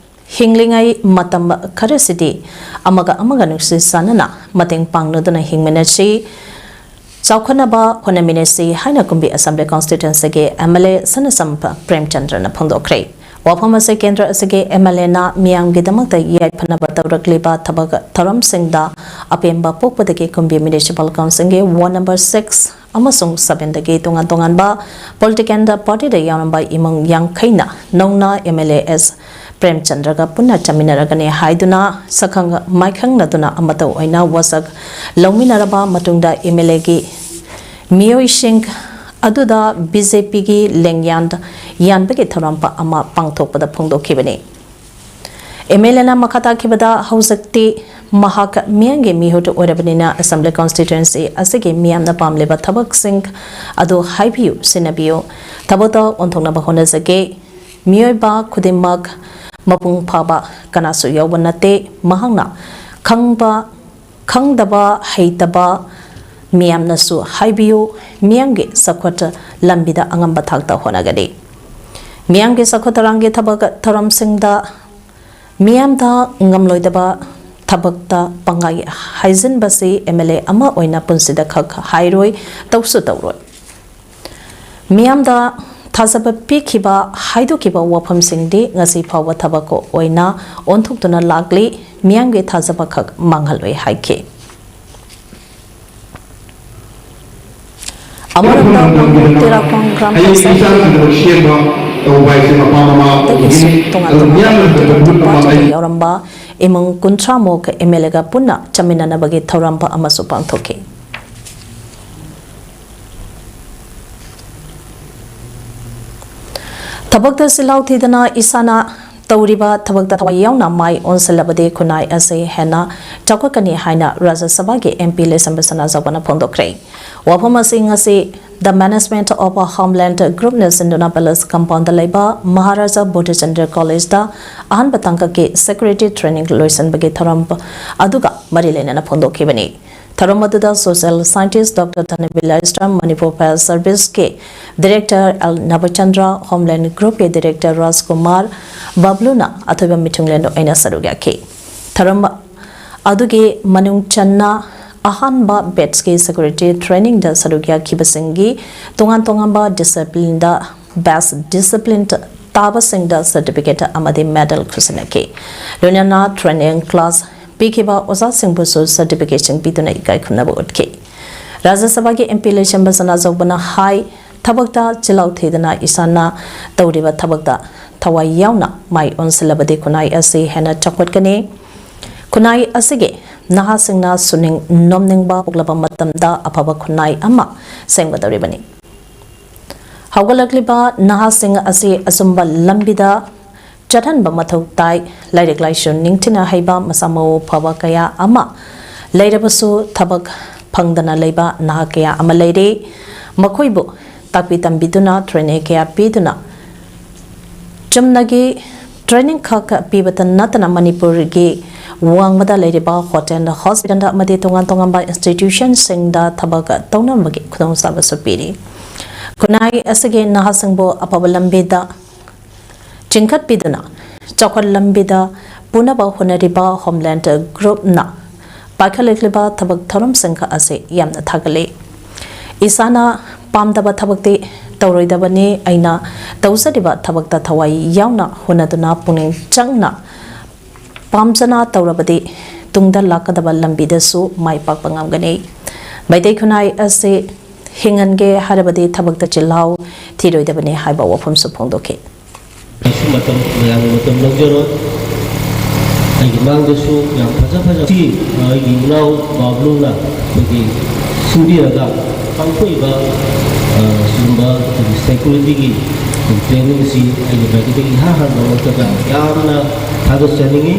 ꯍꯤꯡꯂꯤꯉꯩ ꯃꯇꯝ ꯈꯔꯁꯤꯗꯤ ꯑꯃꯒ ꯑꯃꯒ ꯅꯨꯡꯁꯤ ꯆꯥꯟꯅꯅ ꯃꯇꯦꯡ ꯄꯥꯡꯅꯗꯨꯅ ꯍꯤꯡꯃꯤꯟꯅꯁꯤ꯫ ꯆꯥꯎꯈꯠꯅꯕ ꯍꯣꯠꯅꯃꯤꯟꯅꯁꯤ ꯍꯥꯏꯅ ꯀꯨꯝꯕꯤ ꯑꯦꯁꯦꯝꯕ꯭ꯂꯤ ꯀꯣꯟꯁꯇꯤꯇ꯭ꯋꯦꯟꯁꯤꯒꯤ ꯑꯦꯝ ꯑꯦꯜ ꯑꯦ ꯁꯅꯥꯆꯝ ꯄ꯭ꯔꯦꯝꯆꯟꯗ꯭ꯔꯅ ꯐꯣꯡꯗꯣꯛꯈ꯭ꯔꯦ꯫ ꯋꯥꯐꯝ ꯑꯁꯤ ꯀꯦꯟꯗ꯭ꯔ ꯑꯁꯤꯒꯤ ꯑꯦꯝ ꯑꯦꯜ ꯑꯦꯅ ꯃꯤꯌꯥꯝꯒꯤꯗꯃꯛꯇ ꯌꯥꯏꯐꯅꯕ ꯇꯧꯔꯛꯂꯤꯕ ꯊꯕꯛ ꯊꯧꯔꯝꯁꯤꯡꯗ ꯑꯄꯦꯟꯕ ꯄꯣꯛꯄꯗꯒꯤ ꯀꯨꯝꯕꯤ ꯃ꯭ꯌꯨꯅꯤꯁꯤꯄꯥꯜ ꯀꯥꯎꯟꯁꯤꯜꯒꯤ ꯋꯥꯔꯗ ꯅꯝꯕꯔ ꯁꯤꯛꯁ ꯑꯃꯁꯨꯡ ꯁꯚꯦꯟꯗꯒꯤ ꯇꯣꯉꯥꯟ ꯇꯣꯉꯥꯟꯕ ꯄꯣꯂꯤꯇꯤꯀꯦꯜ ꯄꯥꯔꯇꯤꯗ ꯌꯥꯎꯔꯝꯕ ꯏꯃꯨꯡ ꯌꯥꯡꯈꯩꯅ ꯅꯧꯅ ꯑꯦꯝ ꯑꯦꯜ ꯑꯦ ꯑꯦꯁ ꯄ꯭ꯔꯦꯝꯆꯟꯗ꯭ꯔꯒ ꯄꯨꯟꯅ ꯆꯠꯃꯤꯟꯅꯔꯒꯅꯤ ꯍꯥꯏꯗꯨꯅ ꯁꯛꯈꯪ ꯃꯥꯏꯈꯪꯅꯗꯨꯅ ꯑꯃꯠꯇ ꯑꯣꯏꯅ ꯋꯥꯁꯛ ꯂꯧꯃꯤꯟꯅꯔꯕ ꯃꯇꯨꯡꯗ ꯑꯦꯝ ꯑꯦꯜ ꯑꯦꯒꯤ ꯃꯤꯑꯣꯏꯁꯤꯡ ꯑꯗꯨꯗ ꯕꯤ ꯖꯦ ꯄꯤꯒꯤ ꯂꯦꯡꯌꯥꯟ ꯌꯥꯟꯕꯒꯤ ꯊꯧꯔꯝ ꯑꯃ ꯄꯥꯡꯊꯣꯛꯄꯗ ꯐꯣꯡꯗꯣꯛꯈꯤꯕꯅꯤ꯫ ꯑꯦꯝ ꯑꯦꯜ ꯑꯦꯅ ꯃꯈꯥ ꯇꯥꯈꯤꯕꯗ, ꯍꯧꯖꯤꯛꯇꯤ ꯃꯍꯥꯛ ꯃꯤꯌꯥꯝꯒꯤ ꯃꯤꯍꯨꯠ ꯑꯣꯏꯔꯕꯅꯤꯅ ꯑꯦꯁꯦꯝꯕ꯭ꯂꯤ ꯀꯣꯟꯁꯇꯤꯇ꯭ꯋꯦꯟꯁꯤ ꯑꯁꯤꯒꯤ ꯃꯤꯌꯥꯝꯅ ꯄꯥꯝꯂꯤꯕ ꯊꯕꯛꯁꯤꯡ ꯑꯗꯨ ꯍꯥꯏꯕꯤꯌꯨ, ꯁꯤꯟꯅꯕꯤꯌꯨ, ꯊꯕꯛꯇ ꯑꯣꯟꯊꯣꯛꯅꯕ ꯍꯣꯠꯅꯖꯒꯦ꯫ ꯃꯤꯑꯣꯏꯕ ꯈꯨꯗꯤꯡꯃꯛ ꯃꯄꯨꯡ ꯐꯥꯕ ꯀꯅꯥꯁꯨ ꯌꯥꯎꯕ ꯅꯠꯇꯦ꯫ ꯃꯍꯥꯛꯅ ꯈꯪꯕ, ꯈꯪꯗꯕ, ꯍꯩꯇꯕ ꯃꯤꯌꯥꯝꯅꯁꯨ ꯍꯥꯏꯕꯤꯌꯨ꯫ ꯃꯤꯌꯥꯝꯒꯤ ꯆꯥꯎꯈꯠ ꯂꯝꯕꯤꯗ ꯑꯉꯝꯕ ꯊꯥꯛꯇ ꯍꯣꯠꯅꯒꯅꯤ꯫ ꯃꯤꯌꯥꯝꯒꯤ ꯆꯥꯎꯈꯠ ꯊꯧꯔꯥꯡꯒꯤ ꯊꯕꯛ ꯊꯧꯔꯝꯁꯤꯡꯗ ꯃꯤꯌꯥꯝꯗ ꯉꯝꯂꯣꯏꯗꯕ ꯊꯕꯛꯇ ꯄꯪꯍꯥꯏ ꯍꯥꯏꯖꯤꯟꯕꯁꯤ ꯑꯦꯝ ꯑꯦꯜ ꯑꯦ ꯑꯃ ꯑꯣꯏꯅ ꯄꯨꯟꯁꯤꯗ ꯈꯛ ꯍꯥꯏꯔꯣꯏ, ꯇꯧꯁꯨ ꯇꯧꯔꯣꯏ꯫ ꯃꯤꯌꯥꯝꯗ ꯊꯥꯖꯕ ꯄꯤꯈꯤꯕ, ꯍꯥꯏꯗꯣꯛꯈꯤꯕ ꯋꯥꯐꯝꯁꯤꯡꯗꯤ ꯉꯁꯤ ꯐꯥꯎꯕ ꯊꯕꯛ ꯑꯣꯏꯅ ꯑꯣꯟꯊꯣꯛꯇꯨꯅ ꯂꯥꯛꯂꯤ꯫ ꯃꯤꯌꯥꯝꯒꯤ ꯊꯥꯖꯕ ꯈꯛ ꯃꯥꯡꯍꯜꯂꯣꯏ ꯍꯥꯏꯈꯤ꯫ ꯑꯃꯔꯣꯝꯗ ꯋꯥꯡꯉꯨ ꯇꯦꯔꯥꯈꯣꯡ ꯒ꯭ꯔꯥꯝ ꯄꯟꯆꯥꯌꯠꯀꯤ ꯇꯣꯉꯥꯟ ꯇꯣꯉꯥꯟꯕ ꯄꯥꯔꯇꯤꯗ ꯌꯥꯎꯔꯝꯕ ꯏꯃꯨꯡ ꯀꯨꯟꯊ꯭ꯔꯥ ꯃꯨꯛ ꯑꯦꯝ ꯑꯦꯜ ꯑꯦꯒ ꯄꯨꯟꯅ ꯆꯠꯃꯤꯟꯅꯅꯕꯒꯤ ꯊꯧꯔꯝ ꯑꯃꯁꯨ ꯄꯥꯡꯊꯣꯛꯈꯤ꯫ ꯊꯕꯛꯇ ꯆꯤꯜꯍꯥꯎ ꯊꯤꯗꯅ ꯏꯁꯥꯅ ꯇꯧꯔꯤꯕ ꯊꯕꯛꯇ ꯊꯋꯥꯏ ꯌꯥꯎꯅ ꯃꯥꯏ ꯑꯣꯟꯁꯤꯜꯂꯕꯗꯤ ꯈꯨꯟꯅꯥꯏ ꯑꯁꯤ ꯍꯦꯟꯅ ꯆꯥꯎꯈꯠꯀꯅꯤ ꯍꯥꯏꯅ ꯔꯥꯖ꯭ꯌ ꯁꯚꯥꯒꯤ ꯑꯦꯝ ꯄꯤ ꯂꯩꯁꯦꯝꯕ ꯁꯅꯥꯖꯥꯎꯕꯅ ꯐꯣꯡꯗꯣꯛꯈ꯭ꯔꯦ꯫ ꯋꯥꯐꯝ ꯑꯁꯤ ꯉꯁꯤ The Management of Homeland Groupꯅ ꯁꯤꯟꯗꯨꯅ ꯄꯦꯂꯦꯁ ꯀꯝꯄꯥꯎꯟꯗ ꯂꯩꯕ ꯃꯍꯥꯔꯥꯖꯥ ꯕꯣꯙꯤꯆꯟꯗ꯭ꯔ ꯀꯣꯂꯦꯖꯇ ꯑꯍꯥꯟꯕ ꯇꯥꯡꯀꯛꯀꯤ ꯁꯦꯀ꯭ꯌꯨꯔꯤꯇꯤ ꯇ꯭ꯔꯦꯅꯤꯡ ꯂꯣꯏꯁꯤꯟꯕꯒꯤ ꯊꯧꯔꯝ ꯑꯗꯨꯒ ꯃꯔꯤ ꯂꯩꯅꯅ ꯐꯣꯡꯗꯣꯛꯈꯤꯕꯅꯤ꯫ ꯊꯧꯔꯝ ꯑꯗꯨꯗ Social Scientist Doctor ꯙꯅꯕꯤꯔ ꯂꯥꯏꯁ꯭ꯔꯝ, ꯃꯅꯤꯄꯨꯔ Fire Service ꯀꯤ Director ꯑꯦꯜ ꯅꯕꯆꯟꯗ꯭ꯔ, Homeland Group ꯀꯤ Director ꯔꯥꯖꯀꯨꯃꯥꯔ ꯕꯕ꯭ꯂꯨꯅ ꯑꯊꯣꯏꯕ ꯃꯤꯊꯨꯡꯂꯦꯟ ꯑꯣꯏꯅ ꯁꯔꯨꯛ ꯌꯥꯈꯤ꯫ ꯊꯧꯔꯝ ꯑꯗꯨꯒꯤ ꯃꯅꯨꯡ ꯆꯟꯅ ꯑꯍꯥꯟꯕ batch ꯀꯤ security training ꯗ ꯁꯔꯨꯛ ꯌꯥꯈꯤꯕꯁꯤꯡꯒꯤ ꯇꯣꯉꯥꯟ ꯇꯣꯉꯥꯟꯕ discipline ꯗ best discipline ꯇꯥꯕꯁꯤꯡꯗ certificate ꯑꯃꯗꯤ medal ꯈꯨꯠꯁꯤꯟꯅꯈꯤ꯫ ꯂꯣꯏꯅꯅ training class ꯄꯤꯈꯤꯕ ꯑꯣꯖꯥꯁꯤꯡꯕꯨꯁꯨ certification ꯄꯤꯗꯨꯅ ꯏꯀꯥꯏ ꯈꯨꯝꯅꯕ ꯎꯠꯈꯤ꯫ ꯔꯥꯖ꯭ꯌ ꯁꯚꯥꯒꯤ MP ꯂꯩꯁꯦꯝꯕ ꯁꯅꯥꯖꯧꯕꯅ ꯍꯥꯏ, ꯊꯕꯛꯇ ꯆꯤꯜꯍꯥꯎ ꯊꯤꯗꯅ ꯏꯁꯥꯅ ꯇꯧꯔꯤꯕ ꯊꯕꯛꯇ ꯊꯋꯥꯏ ꯌꯥꯎꯅ ꯃꯥꯏ ꯑꯣꯟꯁꯤꯜꯂꯕꯗꯤ ꯈꯨꯟꯅꯥꯏ ꯑꯁꯤ ꯍꯦꯟꯅ ꯆꯥꯎꯈꯠꯀꯅꯤ꯫ ꯈꯨꯟꯅꯥꯏ ꯑꯁꯤꯒꯤ ꯅꯍꯥꯁꯤꯡꯅ ꯁꯨꯅꯤꯡ ꯅꯣꯝꯅꯤꯡꯕ ꯄꯣꯛꯂꯕ ꯃꯇꯝꯗ ꯑꯐꯕ ꯈꯨꯟꯅꯥꯏ ꯑꯃ ꯁꯦꯝꯒꯗꯧꯔꯤꯕꯅꯤ꯫ ꯍꯧꯒꯠꯂꯛꯂꯤꯕ ꯅꯍꯥꯁꯤꯡ ꯑꯁꯤ ꯑꯆꯨꯝꯕ ꯂꯝꯕꯤꯗ ꯆꯠꯍꯟꯕ ꯃꯊꯧ ꯇꯥꯏ꯫ ꯂꯥꯏꯔꯤꯛ ꯂꯥꯏꯁꯨ ꯅꯤꯡꯊꯤꯅ ꯍꯩꯕ, ꯃꯁꯥ ꯃꯎ ꯐꯕ ꯀꯌꯥ ꯑꯃ ꯂꯩꯔꯕꯁꯨ ꯊꯕꯛ ꯐꯪꯗꯅ ꯂꯩꯕ ꯅꯍꯥ ꯀꯌꯥ ꯑꯃ ꯂꯩꯔꯤ꯫ ꯃꯈꯣꯏꯕꯨ ꯇꯥꯛꯄꯤ ꯇꯝꯕꯤꯗꯨꯅ, training ꯀꯌꯥ ꯄꯤꯗꯨꯅ, ꯆꯨꯝꯅꯒꯤ training ꯈꯛ ꯄꯤꯕꯇ ꯅꯠꯇꯅ ꯃꯅꯤꯄꯨꯔꯒꯤ ꯋꯥꯡꯃꯗ ꯂꯩꯔꯤꯕ hotel, hospital ꯑꯃꯗꯤ ꯇꯣꯉꯥꯟ ꯇꯣꯉꯥꯟꯕ institution ꯁꯤꯡꯗ ꯊꯕꯛ ꯇꯧꯅꯕꯒꯤ ꯈꯨꯗꯣꯡꯆꯥꯕꯁꯨ ꯄꯤꯔꯤ꯫ ꯈꯨꯟꯅꯥꯏ ꯑꯁꯤꯒꯤ ꯅꯍꯥꯁꯤꯡꯕꯨ ꯑꯐꯕ ꯂꯝꯕꯤꯗ ꯆꯤꯡꯈꯠꯄꯤꯗꯨꯅ ꯆꯥꯎꯈꯠ ꯂꯝꯕꯤꯗ ꯄꯨꯅꯕ ꯍꯣꯠꯅꯔꯤꯕ Homeland Group ꯅ ꯄꯥꯏꯈꯠꯂꯛꯂꯤꯕ ꯊꯕꯛ ꯊꯧꯔꯝꯁꯤꯡ ꯑꯁꯤ ꯌꯥꯝꯅ ꯊꯥꯒꯠꯂꯤ꯫ ꯏꯁꯥꯅ ꯄꯥꯝꯗꯕ ꯊꯕꯛꯇꯤ ꯇꯧꯔꯣꯏꯗꯕꯅꯤ꯫ ꯑꯩꯅ ꯇꯧꯖꯔꯤꯕ ꯊꯕꯛꯇ ꯊꯋꯥꯏ ꯌꯥꯎꯅ ꯍꯣꯠꯅꯗꯨꯅ ꯄꯨꯛꯅꯤꯡ ꯆꯪꯅ ꯄꯥꯝꯖꯅ ꯇꯧꯔꯕꯗꯤ ꯇꯨꯡꯗ ꯂꯥꯛꯀꯗꯕ ꯂꯝꯕꯤꯗꯁꯨ ꯃꯥꯏ ꯄꯥꯛꯄ ꯉꯝꯒꯅꯤ꯫ ꯃꯩꯇꯩ ꯈꯨꯟꯅꯥꯏ ꯑꯁꯤ ꯍꯤꯡꯍꯟꯒꯦ ꯍꯥꯏꯔꯕꯗꯤ ꯊꯕꯛꯇ ꯆꯤꯜꯍꯥꯎ ꯊꯤꯔꯣꯏꯗꯕꯅꯤ ꯍꯥꯏꯕ ꯋꯥꯐꯝꯁꯨ ꯐꯣꯡꯗꯣꯛꯈꯤ꯫ ꯑꯩꯁꯨ ꯃꯇꯝ, ꯃꯌꯥꯝꯒꯤ ꯃꯇꯝ ꯂꯧꯖꯔꯣꯏ꯫ ꯑꯩꯒꯤ ꯃꯥꯡꯗꯁꯨ ꯌꯥꯝ ꯐꯖ ꯐꯖ ꯁꯤ ꯑꯩꯒꯤ ꯏꯅꯥꯎ ꯕꯥꯕ꯭ꯂꯨꯅ ꯑꯩꯈꯣꯏꯒꯤ ꯁꯤꯟꯕꯤꯔꯒ ꯄꯥꯡꯊꯣꯛꯏꯕ, ꯑ, ꯁꯤꯒꯨꯝꯕ ꯑꯩꯈꯣꯏꯒꯤ psychology ꯒꯤ training ꯑꯁꯤ ꯑꯩꯒꯤ ꯃꯥꯏꯀꯩꯗꯒꯤ ꯏꯍꯥꯟ ꯍꯥꯟꯕ ꯃꯛꯇꯗ ꯌꯥꯝꯅ ꯊꯥꯒꯠꯆꯅꯤꯡꯉꯤ꯫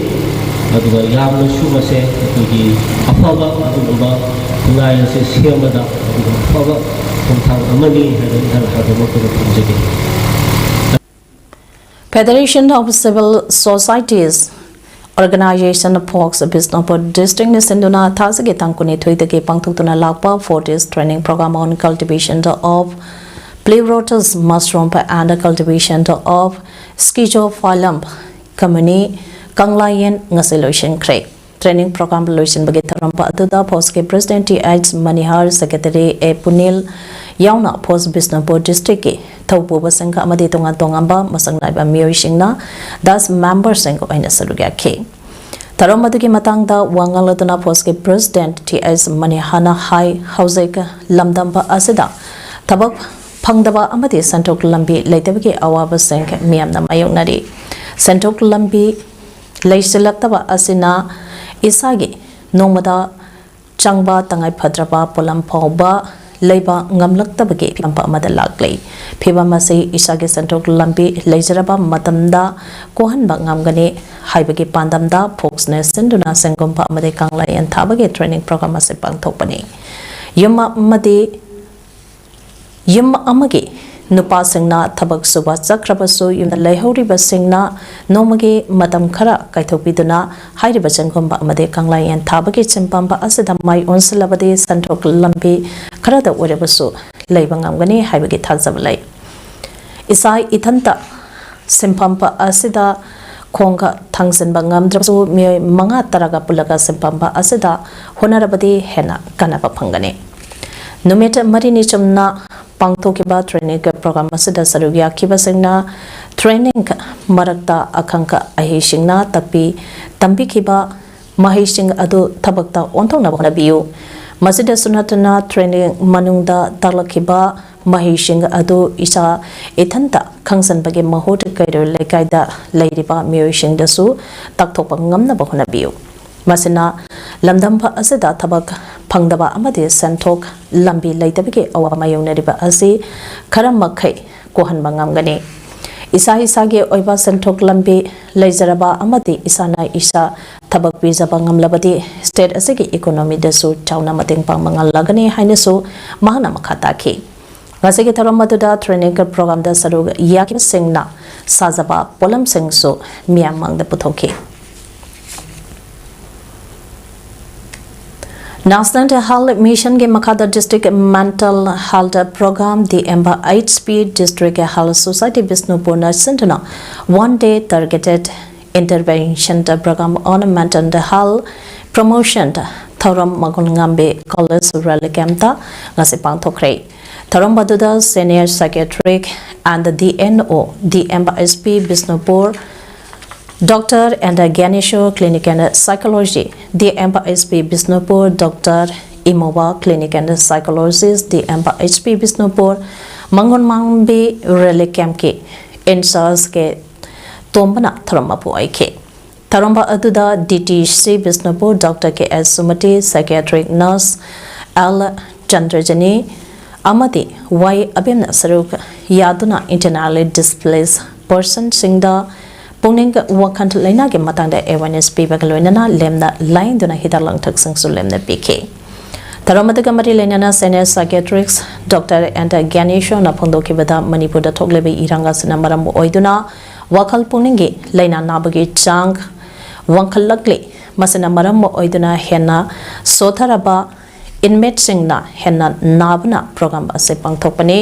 ꯑꯗꯨꯒ ꯌꯥꯝꯅꯁꯨ ꯃꯁꯦ ꯑꯩꯈꯣꯏꯒꯤ ꯑꯐꯕ ꯑꯗꯨꯒꯨꯝꯕ ꯈꯨꯟꯅꯥꯏ ꯑꯁꯤ ꯁꯦꯝꯕꯗ ꯑꯗꯨꯒꯨꯝꯕ ꯑꯐꯕ ꯈꯣꯡꯊꯥꯡ ꯑꯃꯅꯤ ꯍꯥꯏꯅ ꯏꯍꯥꯟ ꯍꯥꯟꯕ ꯃꯛꯇꯗ ꯊꯝꯖꯒꯦ꯫ Federation of Civil Societies Organization Fox Bishnupur District ꯅ ꯁꯤꯟꯗꯨꯅ ꯊꯥꯁꯤꯒꯤ ꯇꯥꯡ ꯀꯨꯟꯅꯤꯊꯣꯏꯗꯒꯤ ꯄꯥꯡꯊꯣꯛꯇꯨꯅ ꯂꯥꯛꯄ Four Days Training Program on Cultivation of Pleurotus Mushroom and Cultivation of Schizophyllum communis ꯀꯪꯂꯥꯌꯦꯟ ꯉꯁꯤ ꯂꯣꯏꯁꯤꯟꯈ꯭ꯔꯦ꯫ Training program ꯂꯣꯏꯁꯤꯟꯕꯒꯤ ꯊꯧꯔꯝ ꯑꯗꯨꯗ Fox ꯀꯤ President ꯇꯤ ꯑꯩꯆ ꯃꯅꯤꯍꯥꯔ, Secretary ꯑꯦ ꯄꯨꯅꯤꯜ ꯌꯥꯎꯅ Fox Bishnupur District ꯀꯤ ꯊꯧꯄꯨꯕꯁꯤꯡ ꯑꯃꯗꯤ ꯇꯣꯉꯥꯟ ꯇꯣꯉꯥꯟꯕ ꯃꯁꯛ ꯅꯥꯏꯕ ꯃꯤꯑꯣꯏꯁꯤꯡꯅ ꯗꯥꯁ member ꯁꯤꯡ ꯑꯣꯏꯅ ꯁꯔꯨꯛ ꯌꯥꯈꯤ꯫ ꯊꯧꯔꯝ ꯑꯗꯨꯒꯤ ꯃꯇꯥꯡꯗ ꯋꯥ ꯉꯥꯡꯂꯗꯨꯅ Fox ꯀꯤ President ꯇꯤ ꯑꯩꯆ ꯃꯅꯤꯍꯥꯔꯅ ꯍꯥꯏ, ꯍꯧꯖꯤꯛ ꯂꯝꯗꯝꯕ ꯑꯁꯤꯗ ꯊꯕꯛ ꯐꯪꯗꯕ ꯑꯃꯗꯤ ꯁꯦꯟꯊꯣꯛ ꯂꯝꯕꯤ ꯂꯩꯇꯕꯒꯤ ꯑꯋꯥꯕꯁꯤꯡ ꯃꯤꯌꯥꯝꯅ ꯃꯥꯌꯣꯛꯅꯔꯤ꯫ ꯁꯦꯟꯊꯣꯛ ꯂꯝꯕꯤ ꯂꯩꯁꯤꯜꯂꯛꯇꯕ ꯑꯁꯤꯅ ꯏꯁꯥꯒꯤ ꯅꯣꯡꯃꯗ ꯆꯪꯕ ꯇꯉꯥꯏꯐꯗ꯭ꯔꯕ ꯄꯣꯠꯂꯝ ꯐꯥꯎꯕ ꯂꯩꯕ ꯉꯝꯂꯛꯇꯕꯒꯤ ꯐꯤꯕꯝ ꯑꯃꯗ ꯂꯥꯛꯂꯤ꯫ ꯐꯤꯕꯝ ꯑꯁꯤ ꯏꯁꯥꯒꯤ ꯁꯦꯟꯊꯣꯛ ꯂꯝꯕꯤ ꯂꯩꯖꯔꯕ ꯃꯇꯝꯗ ꯀꯣꯛꯍꯟꯕ ꯉꯝꯒꯅꯤ ꯍꯥꯏꯕꯒꯤ ꯄꯥꯟꯗꯝꯗ Fox ꯅ ꯁꯤꯟꯗꯨꯅ ꯁꯪꯒꯣꯝ ꯑꯃꯗꯤ ꯀꯪꯂꯥꯌꯦꯟ ꯊꯥꯕꯒꯤ training program ꯑꯁꯤ ꯄꯥꯡꯊꯣꯛꯄꯅꯤ꯫ ꯌꯨꯝ ꯑꯃꯗꯤ ꯌꯨꯝ ꯑꯃꯒꯤ ꯅꯨꯄꯥꯁꯤꯡꯅ ꯊꯕꯛ ꯁꯨꯕ ꯆꯠꯈ꯭ꯔꯕꯁꯨ, ꯌꯨꯝꯗ ꯂꯩꯍꯧꯔꯤꯕꯁꯤꯡꯅ ꯅꯣꯡꯃꯒꯤ ꯃꯇꯝ ꯈꯔ ꯀꯥꯏꯊꯣꯛꯄꯤꯗꯨꯅ ꯍꯥꯏꯔꯤꯕ ꯆꯦꯡꯒꯨꯝꯕ ꯑꯃꯗꯤ ꯀꯪꯂꯥꯌꯦꯟ ꯊꯥꯕꯒꯤ ꯁꯤꯟꯐꯝ ꯑꯁꯤꯗ ꯃꯥꯏ ꯑꯣꯟꯁꯤꯜꯂꯕꯗꯤ ꯁꯦꯟꯊꯣꯛ ꯂꯝꯕꯤ ꯈꯔꯗ ꯑꯣꯏꯔꯕꯁꯨ ꯂꯩꯕ ꯉꯝꯒꯅꯤ ꯍꯥꯏꯕꯒꯤ ꯊꯥꯖꯕ ꯂꯩ꯫ ꯏꯁꯥ ꯏꯊꯟꯇ ꯁꯤꯟꯐꯝ ꯑꯁꯤꯗ ꯈꯣꯡꯒ ꯊꯥꯡꯖꯤꯟꯕ ꯉꯝꯗ꯭ꯔꯕꯁꯨ, ꯃꯤꯑꯣꯏ ꯃꯉꯥ ꯇꯔꯥꯒ ꯄꯨꯜꯂꯒ ꯁꯤꯟꯐꯝ ꯑꯁꯤꯗ ꯍꯣꯠꯅꯔꯕꯗꯤ ꯍꯦꯟꯅ ꯀꯥꯟꯅꯕ ꯐꯪꯒꯅꯤ꯫ ꯅꯨꯃꯤꯠ ꯃꯔꯤꯅꯤ ꯆꯨꯝꯅ ꯄꯥꯡꯊꯣꯛꯈꯤꯕ training program ꯑꯁꯤꯗ ꯁꯔꯨꯛ ꯌꯥꯈꯤꯕꯁꯤꯡꯅ training ꯃꯔꯛꯇ ꯑꯈꯪ ꯑꯍꯩꯁꯤꯡꯅ ꯇꯥꯛꯄꯤ ꯇꯝꯕꯤꯈꯤꯕ ꯃꯍꯩꯁꯤꯡ ꯑꯗꯨ ꯊꯕꯛꯇ ꯑꯣꯟꯊꯣꯛꯅꯕ ꯍꯣꯠꯅꯕꯤꯌꯨ꯫ ꯃꯁꯤꯗꯁꯨ ꯅꯠꯇꯅ, training ꯃꯅꯨꯡꯗ ꯇꯥꯛꯂꯛꯈꯤꯕ ꯃꯍꯩꯁꯤꯡ ꯑꯗꯨ ꯏꯁꯥ ꯏꯊꯟꯇ ꯈꯪꯖꯟꯕꯒꯤ ꯃꯍꯨꯠ, ꯀꯩꯔꯣꯜ ꯂꯩꯀꯥꯏꯗ ꯂꯩꯔꯤꯕ ꯃꯤꯑꯣꯏꯁꯤꯡꯗꯁꯨ ꯇꯥꯛꯊꯣꯛꯄ ꯉꯝꯅꯕ ꯍꯣꯠꯅꯕꯤꯌꯨ꯫ ꯃꯁꯤꯅ ꯂꯝꯗꯝꯕ ꯑꯁꯤꯗ ꯊꯕꯛ ꯐꯪꯗꯕ ꯑꯃꯗꯤ ꯁꯦꯟꯊꯣꯛ ꯂꯝꯕꯤ ꯂꯩꯇꯕꯒꯤ ꯑꯋꯥꯕ ꯃꯥꯌꯣꯛꯅꯔꯤꯕ ꯑꯁꯤ ꯈꯔ ꯃꯈꯩ ꯀꯣꯛꯍꯟꯕ ꯉꯝꯒꯅꯤ꯫ ꯏꯁꯥ ꯏꯁꯥꯒꯤ ꯑꯣꯏꯕ ꯁꯦꯟꯊꯣꯛ ꯂꯝꯕꯤ ꯂꯩꯖꯔꯕ ꯑꯃꯗꯤ ꯏꯁꯥꯅ ꯏꯁꯥ ꯊꯕꯛ ꯄꯤꯖꯕ ꯉꯝꯂꯕꯗꯤ, state ꯑꯁꯤꯒꯤ economy ꯗꯁꯨ ꯆꯥꯎꯅ ꯃꯇꯦꯡ ꯄꯥꯡꯕ ꯉꯝꯂꯒꯅꯤ ꯍꯥꯏꯅꯁꯨ ꯃꯍꯥꯛꯅ ꯃꯈꯥ ꯇꯥꯈꯤ꯫ ꯉꯁꯤꯒꯤ ꯊꯧꯔꯝ ꯑꯗꯨꯗ training program ꯗ ꯁꯔꯨꯛ ꯌꯥꯈꯤꯕꯁꯤꯡꯅ ꯁꯥꯖꯕ ꯄꯣꯠꯂꯝꯁꯤꯡꯁꯨ ꯃꯤꯌꯥꯝ ꯃꯥꯡꯗ ꯄꯨꯊꯣꯛꯈꯤ꯫ National Health Mission ꯒꯤ ꯃꯈꯥꯗ District Mental Health Program, D M H P, District Health Society ꯕꯤꯁꯅꯨꯄꯨꯔꯅ ꯁꯤꯟꯗꯨꯅ one day targeted intervention program on mental health promotion ꯊꯧꯔꯝ ꯃꯒꯨꯟ ꯉꯝꯕꯤ ꯀꯣꯂꯦꯖ ꯔꯦꯂꯤ ꯀꯦꯝꯞꯇ ꯉꯁꯤ ꯄꯥꯡꯊꯣꯛꯈ꯭ꯔꯦ꯫ ꯊꯧꯔꯝ ꯑꯗꯨꯗ Senior Psychiatric and D N O, D M H P Bishnupur, Doctor and Gyanesho Clinic and Psychology, D M H P Bishnupur, Doctor Imowa Clinic and Psychologist, D M H P Bishnupur, ꯃꯒꯨꯟ ꯉꯝꯕꯤ rally ꯀꯦꯝꯞꯀꯤ in-charge ꯀꯦ ꯇꯣꯝꯕꯅ ꯊꯧꯔꯝ ꯃꯄꯨ ꯑꯣꯏꯈꯤ꯫ ꯊꯧꯔꯝ ꯑꯗꯨꯗ D T C Bishnupur Doctor K S Sumati, Psychiatric Nurse L Chandrajani ꯑꯃꯗꯤ Y ꯑꯕꯦꯝꯅ ꯁꯔꯨꯛ ꯌꯥꯗꯨꯅ internally displaced personꯁꯤꯡꯗ ꯄꯨꯛꯅꯤꯡ ꯋꯥꯈꯜ ꯂꯥꯏꯅꯥꯒꯤ ꯃꯇꯥꯡꯗ awareness ꯄꯤꯕꯒ ꯂꯣꯏꯅꯅ ꯂꯦꯝꯅ ꯂꯥꯏꯌꯦꯡꯗꯨꯅ ꯍꯤꯗꯥꯛ ꯂꯥꯡꯊꯛꯁꯤꯡꯁꯨ ꯂꯦꯝꯅ ꯄꯤꯈꯤ꯫ ꯊꯧꯔꯝ ꯑꯗꯨꯒ ꯃꯔꯤ ꯂꯩꯅꯅ Senior Psychiatrist Doctor N Gyanesho ꯅ ꯐꯣꯡꯗꯣꯛꯈꯤꯕꯗ, ꯃꯅꯤꯄꯨꯔꯗ ꯊꯣꯛꯂꯤꯕ ꯏꯔꯥꯡ ꯑꯁꯤꯅ ꯃꯔꯝ ꯑꯣꯏꯗꯨꯅ ꯋꯥꯈꯜ ꯄꯨꯛꯅꯤꯡꯒꯤ ꯂꯥꯏꯅꯥ ꯅꯥꯕꯒꯤ ꯆꯥꯡ ꯋꯥꯡꯈꯠꯂꯛꯂꯤ꯫ ꯃꯁꯤꯅ ꯃꯔꯝ ꯑꯣꯏꯗꯨꯅ ꯍꯦꯟꯅ ꯁꯣꯊꯔꯕ inmateꯁꯤꯡꯅ ꯍꯦꯟꯅ ꯅꯥꯕꯅ program ꯑꯁꯤ ꯄꯥꯡꯊꯣꯛꯄꯅꯤ꯫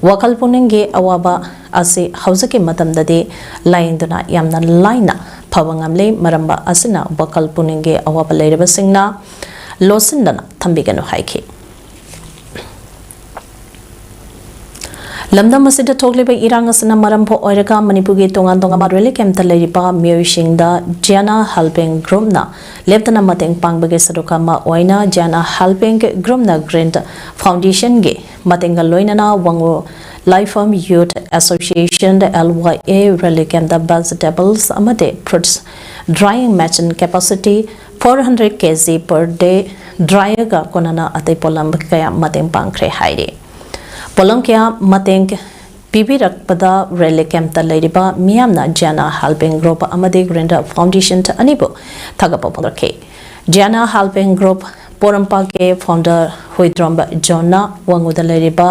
ꯋꯥꯈꯜ ꯄꯨꯛꯅꯤꯡꯒꯤ ꯑꯋꯥꯕ ꯑꯁꯤ ꯍꯧꯖꯤꯛꯀꯤ ꯃꯇꯝꯗꯗꯤ ꯂꯥꯌꯦꯡꯗꯨꯅ ꯌꯥꯝꯅ ꯂꯥꯏꯅ ꯐꯕ ꯉꯝꯂꯦ꯫ ꯃꯔꯝ ꯑꯁꯤꯅ ꯋꯥꯈꯜ ꯄꯨꯛꯅꯤꯡꯒꯤ ꯑꯋꯥꯕ ꯂꯩꯔꯕꯁꯤꯡꯅ ꯂꯣꯠꯁꯤꯟꯗꯅ ꯊꯝꯕꯤꯒꯅꯨ ꯍꯥꯏꯈꯤ꯫ ꯂꯝꯗꯝ ꯑꯁꯤꯗ ꯊꯣꯛꯂꯤꯕ ꯏꯔꯥꯡ ꯑꯁꯤꯅ ꯃꯔꯝ ꯑꯣꯏꯔꯒ ꯃꯅꯤꯄꯨꯔꯒꯤ ꯇꯣꯉꯥꯟ ꯇꯣꯉꯥꯟꯕ ꯔꯦꯂꯤ ꯀꯦꯝꯞꯇ ꯂꯩꯔꯤꯕ ꯃꯤꯑꯣꯏꯁꯤꯡꯗ Jana Helping Groupꯅ ꯂꯦꯞꯇꯅ ꯃꯇꯦꯡ ꯄꯥꯡꯕꯒꯤ ꯁꯔꯨꯛ ꯑꯃ ꯑꯣꯏꯅ Jana Helping Groupꯅ Green Foundationꯒꯤ ꯃꯇꯦꯡꯒ ꯂꯣꯏꯅꯅ ꯋꯥꯡꯉꯨ ꯂꯥꯏꯐꯝ Youth Association, L Y A, relief ꯀꯦꯝꯞꯇ vegetables ꯑꯃꯗꯤ fruits drying machine capacity four hundred K G per day dryerꯒ ꯀꯣꯟꯅꯅ ꯑꯇꯩ ꯄꯣꯠꯂꯝ ꯀꯌꯥ ꯃꯇꯦꯡ ꯄꯥꯡꯈ꯭ꯔꯦ ꯍꯥꯏꯔꯤ꯫ ꯄꯣꯠꯂꯝ ꯀꯌꯥ ꯃꯇꯦꯡ ꯄꯤꯕꯤꯔꯛꯄꯗ ꯔꯦꯂꯤ ꯀꯦꯝꯞꯇ ꯂꯩꯔꯤꯕ ꯃꯤꯌꯥꯝꯅ Jana Helping Group ꯑꯃꯗꯤ Green Foundation ꯑꯅꯤꯕꯨ ꯊꯥꯒꯠꯄ ꯐꯣꯡꯗꯣꯛꯈꯤ꯫ Jana Helping Group ꯄꯣꯔꯣꯝꯄꯥꯠꯀꯤ founder ꯍꯨꯏꯗ꯭ꯔꯣꯝꯕ ꯖꯣꯟꯅ ꯋꯥꯡꯉꯨꯗ ꯂꯩꯔꯤꯕ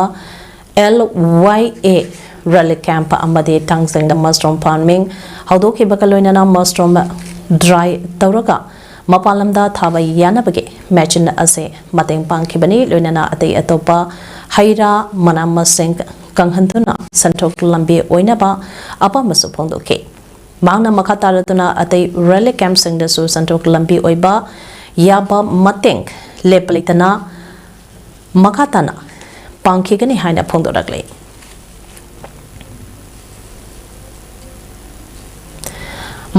L Y A rally camp ꯑꯃꯗꯤ ꯊꯥꯡꯖꯤꯡꯗ mushroom farming ꯍꯧꯗꯣꯛꯈꯤꯕꯒ ꯂꯣꯏꯅꯅ mushroom dry ꯇꯧꯔꯒ ꯃꯄꯥꯟ ꯂꯝꯗ ꯊꯥꯕ ꯌꯥꯅꯕꯒꯤ ꯃꯦꯆꯤꯟ ꯑꯁꯤ ꯃꯇꯦꯡ ꯄꯥꯡꯈꯤꯕꯅꯤ꯫ ꯂꯣꯏꯅꯅ ꯑꯇꯩ ꯑꯇꯣꯞꯄ ꯍꯩ ꯔꯥ, ꯃꯅꯥ ꯃꯁꯤꯡ ꯀꯪꯍꯟꯗꯨꯅ ꯁꯦꯟꯊꯣꯛ ꯂꯝꯕꯤ ꯑꯣꯏꯅꯕ ꯑꯄꯥꯝꯕꯁꯨ ꯐꯣꯡꯗꯣꯛꯈꯤ꯫ ꯃꯍꯥꯛꯅ ꯃꯈꯥ ꯇꯥꯔꯗꯨꯅ ꯑꯇꯩ ꯔꯤꯂꯤꯐ ꯀꯦꯝꯞꯁꯤꯡꯗꯁꯨ ꯁꯦꯟꯊꯣꯛ ꯂꯝꯕꯤ ꯑꯣꯏꯕ ꯌꯥꯕ ꯃꯇꯦꯡ ꯂꯦꯞꯄ ꯂꯩꯇꯅ ꯃꯈꯥ ꯇꯥꯅ ꯄꯥꯡꯈꯤꯒꯅꯤ ꯍꯥꯏꯅ ꯐꯣꯡꯗꯣꯔꯛꯂꯤ꯫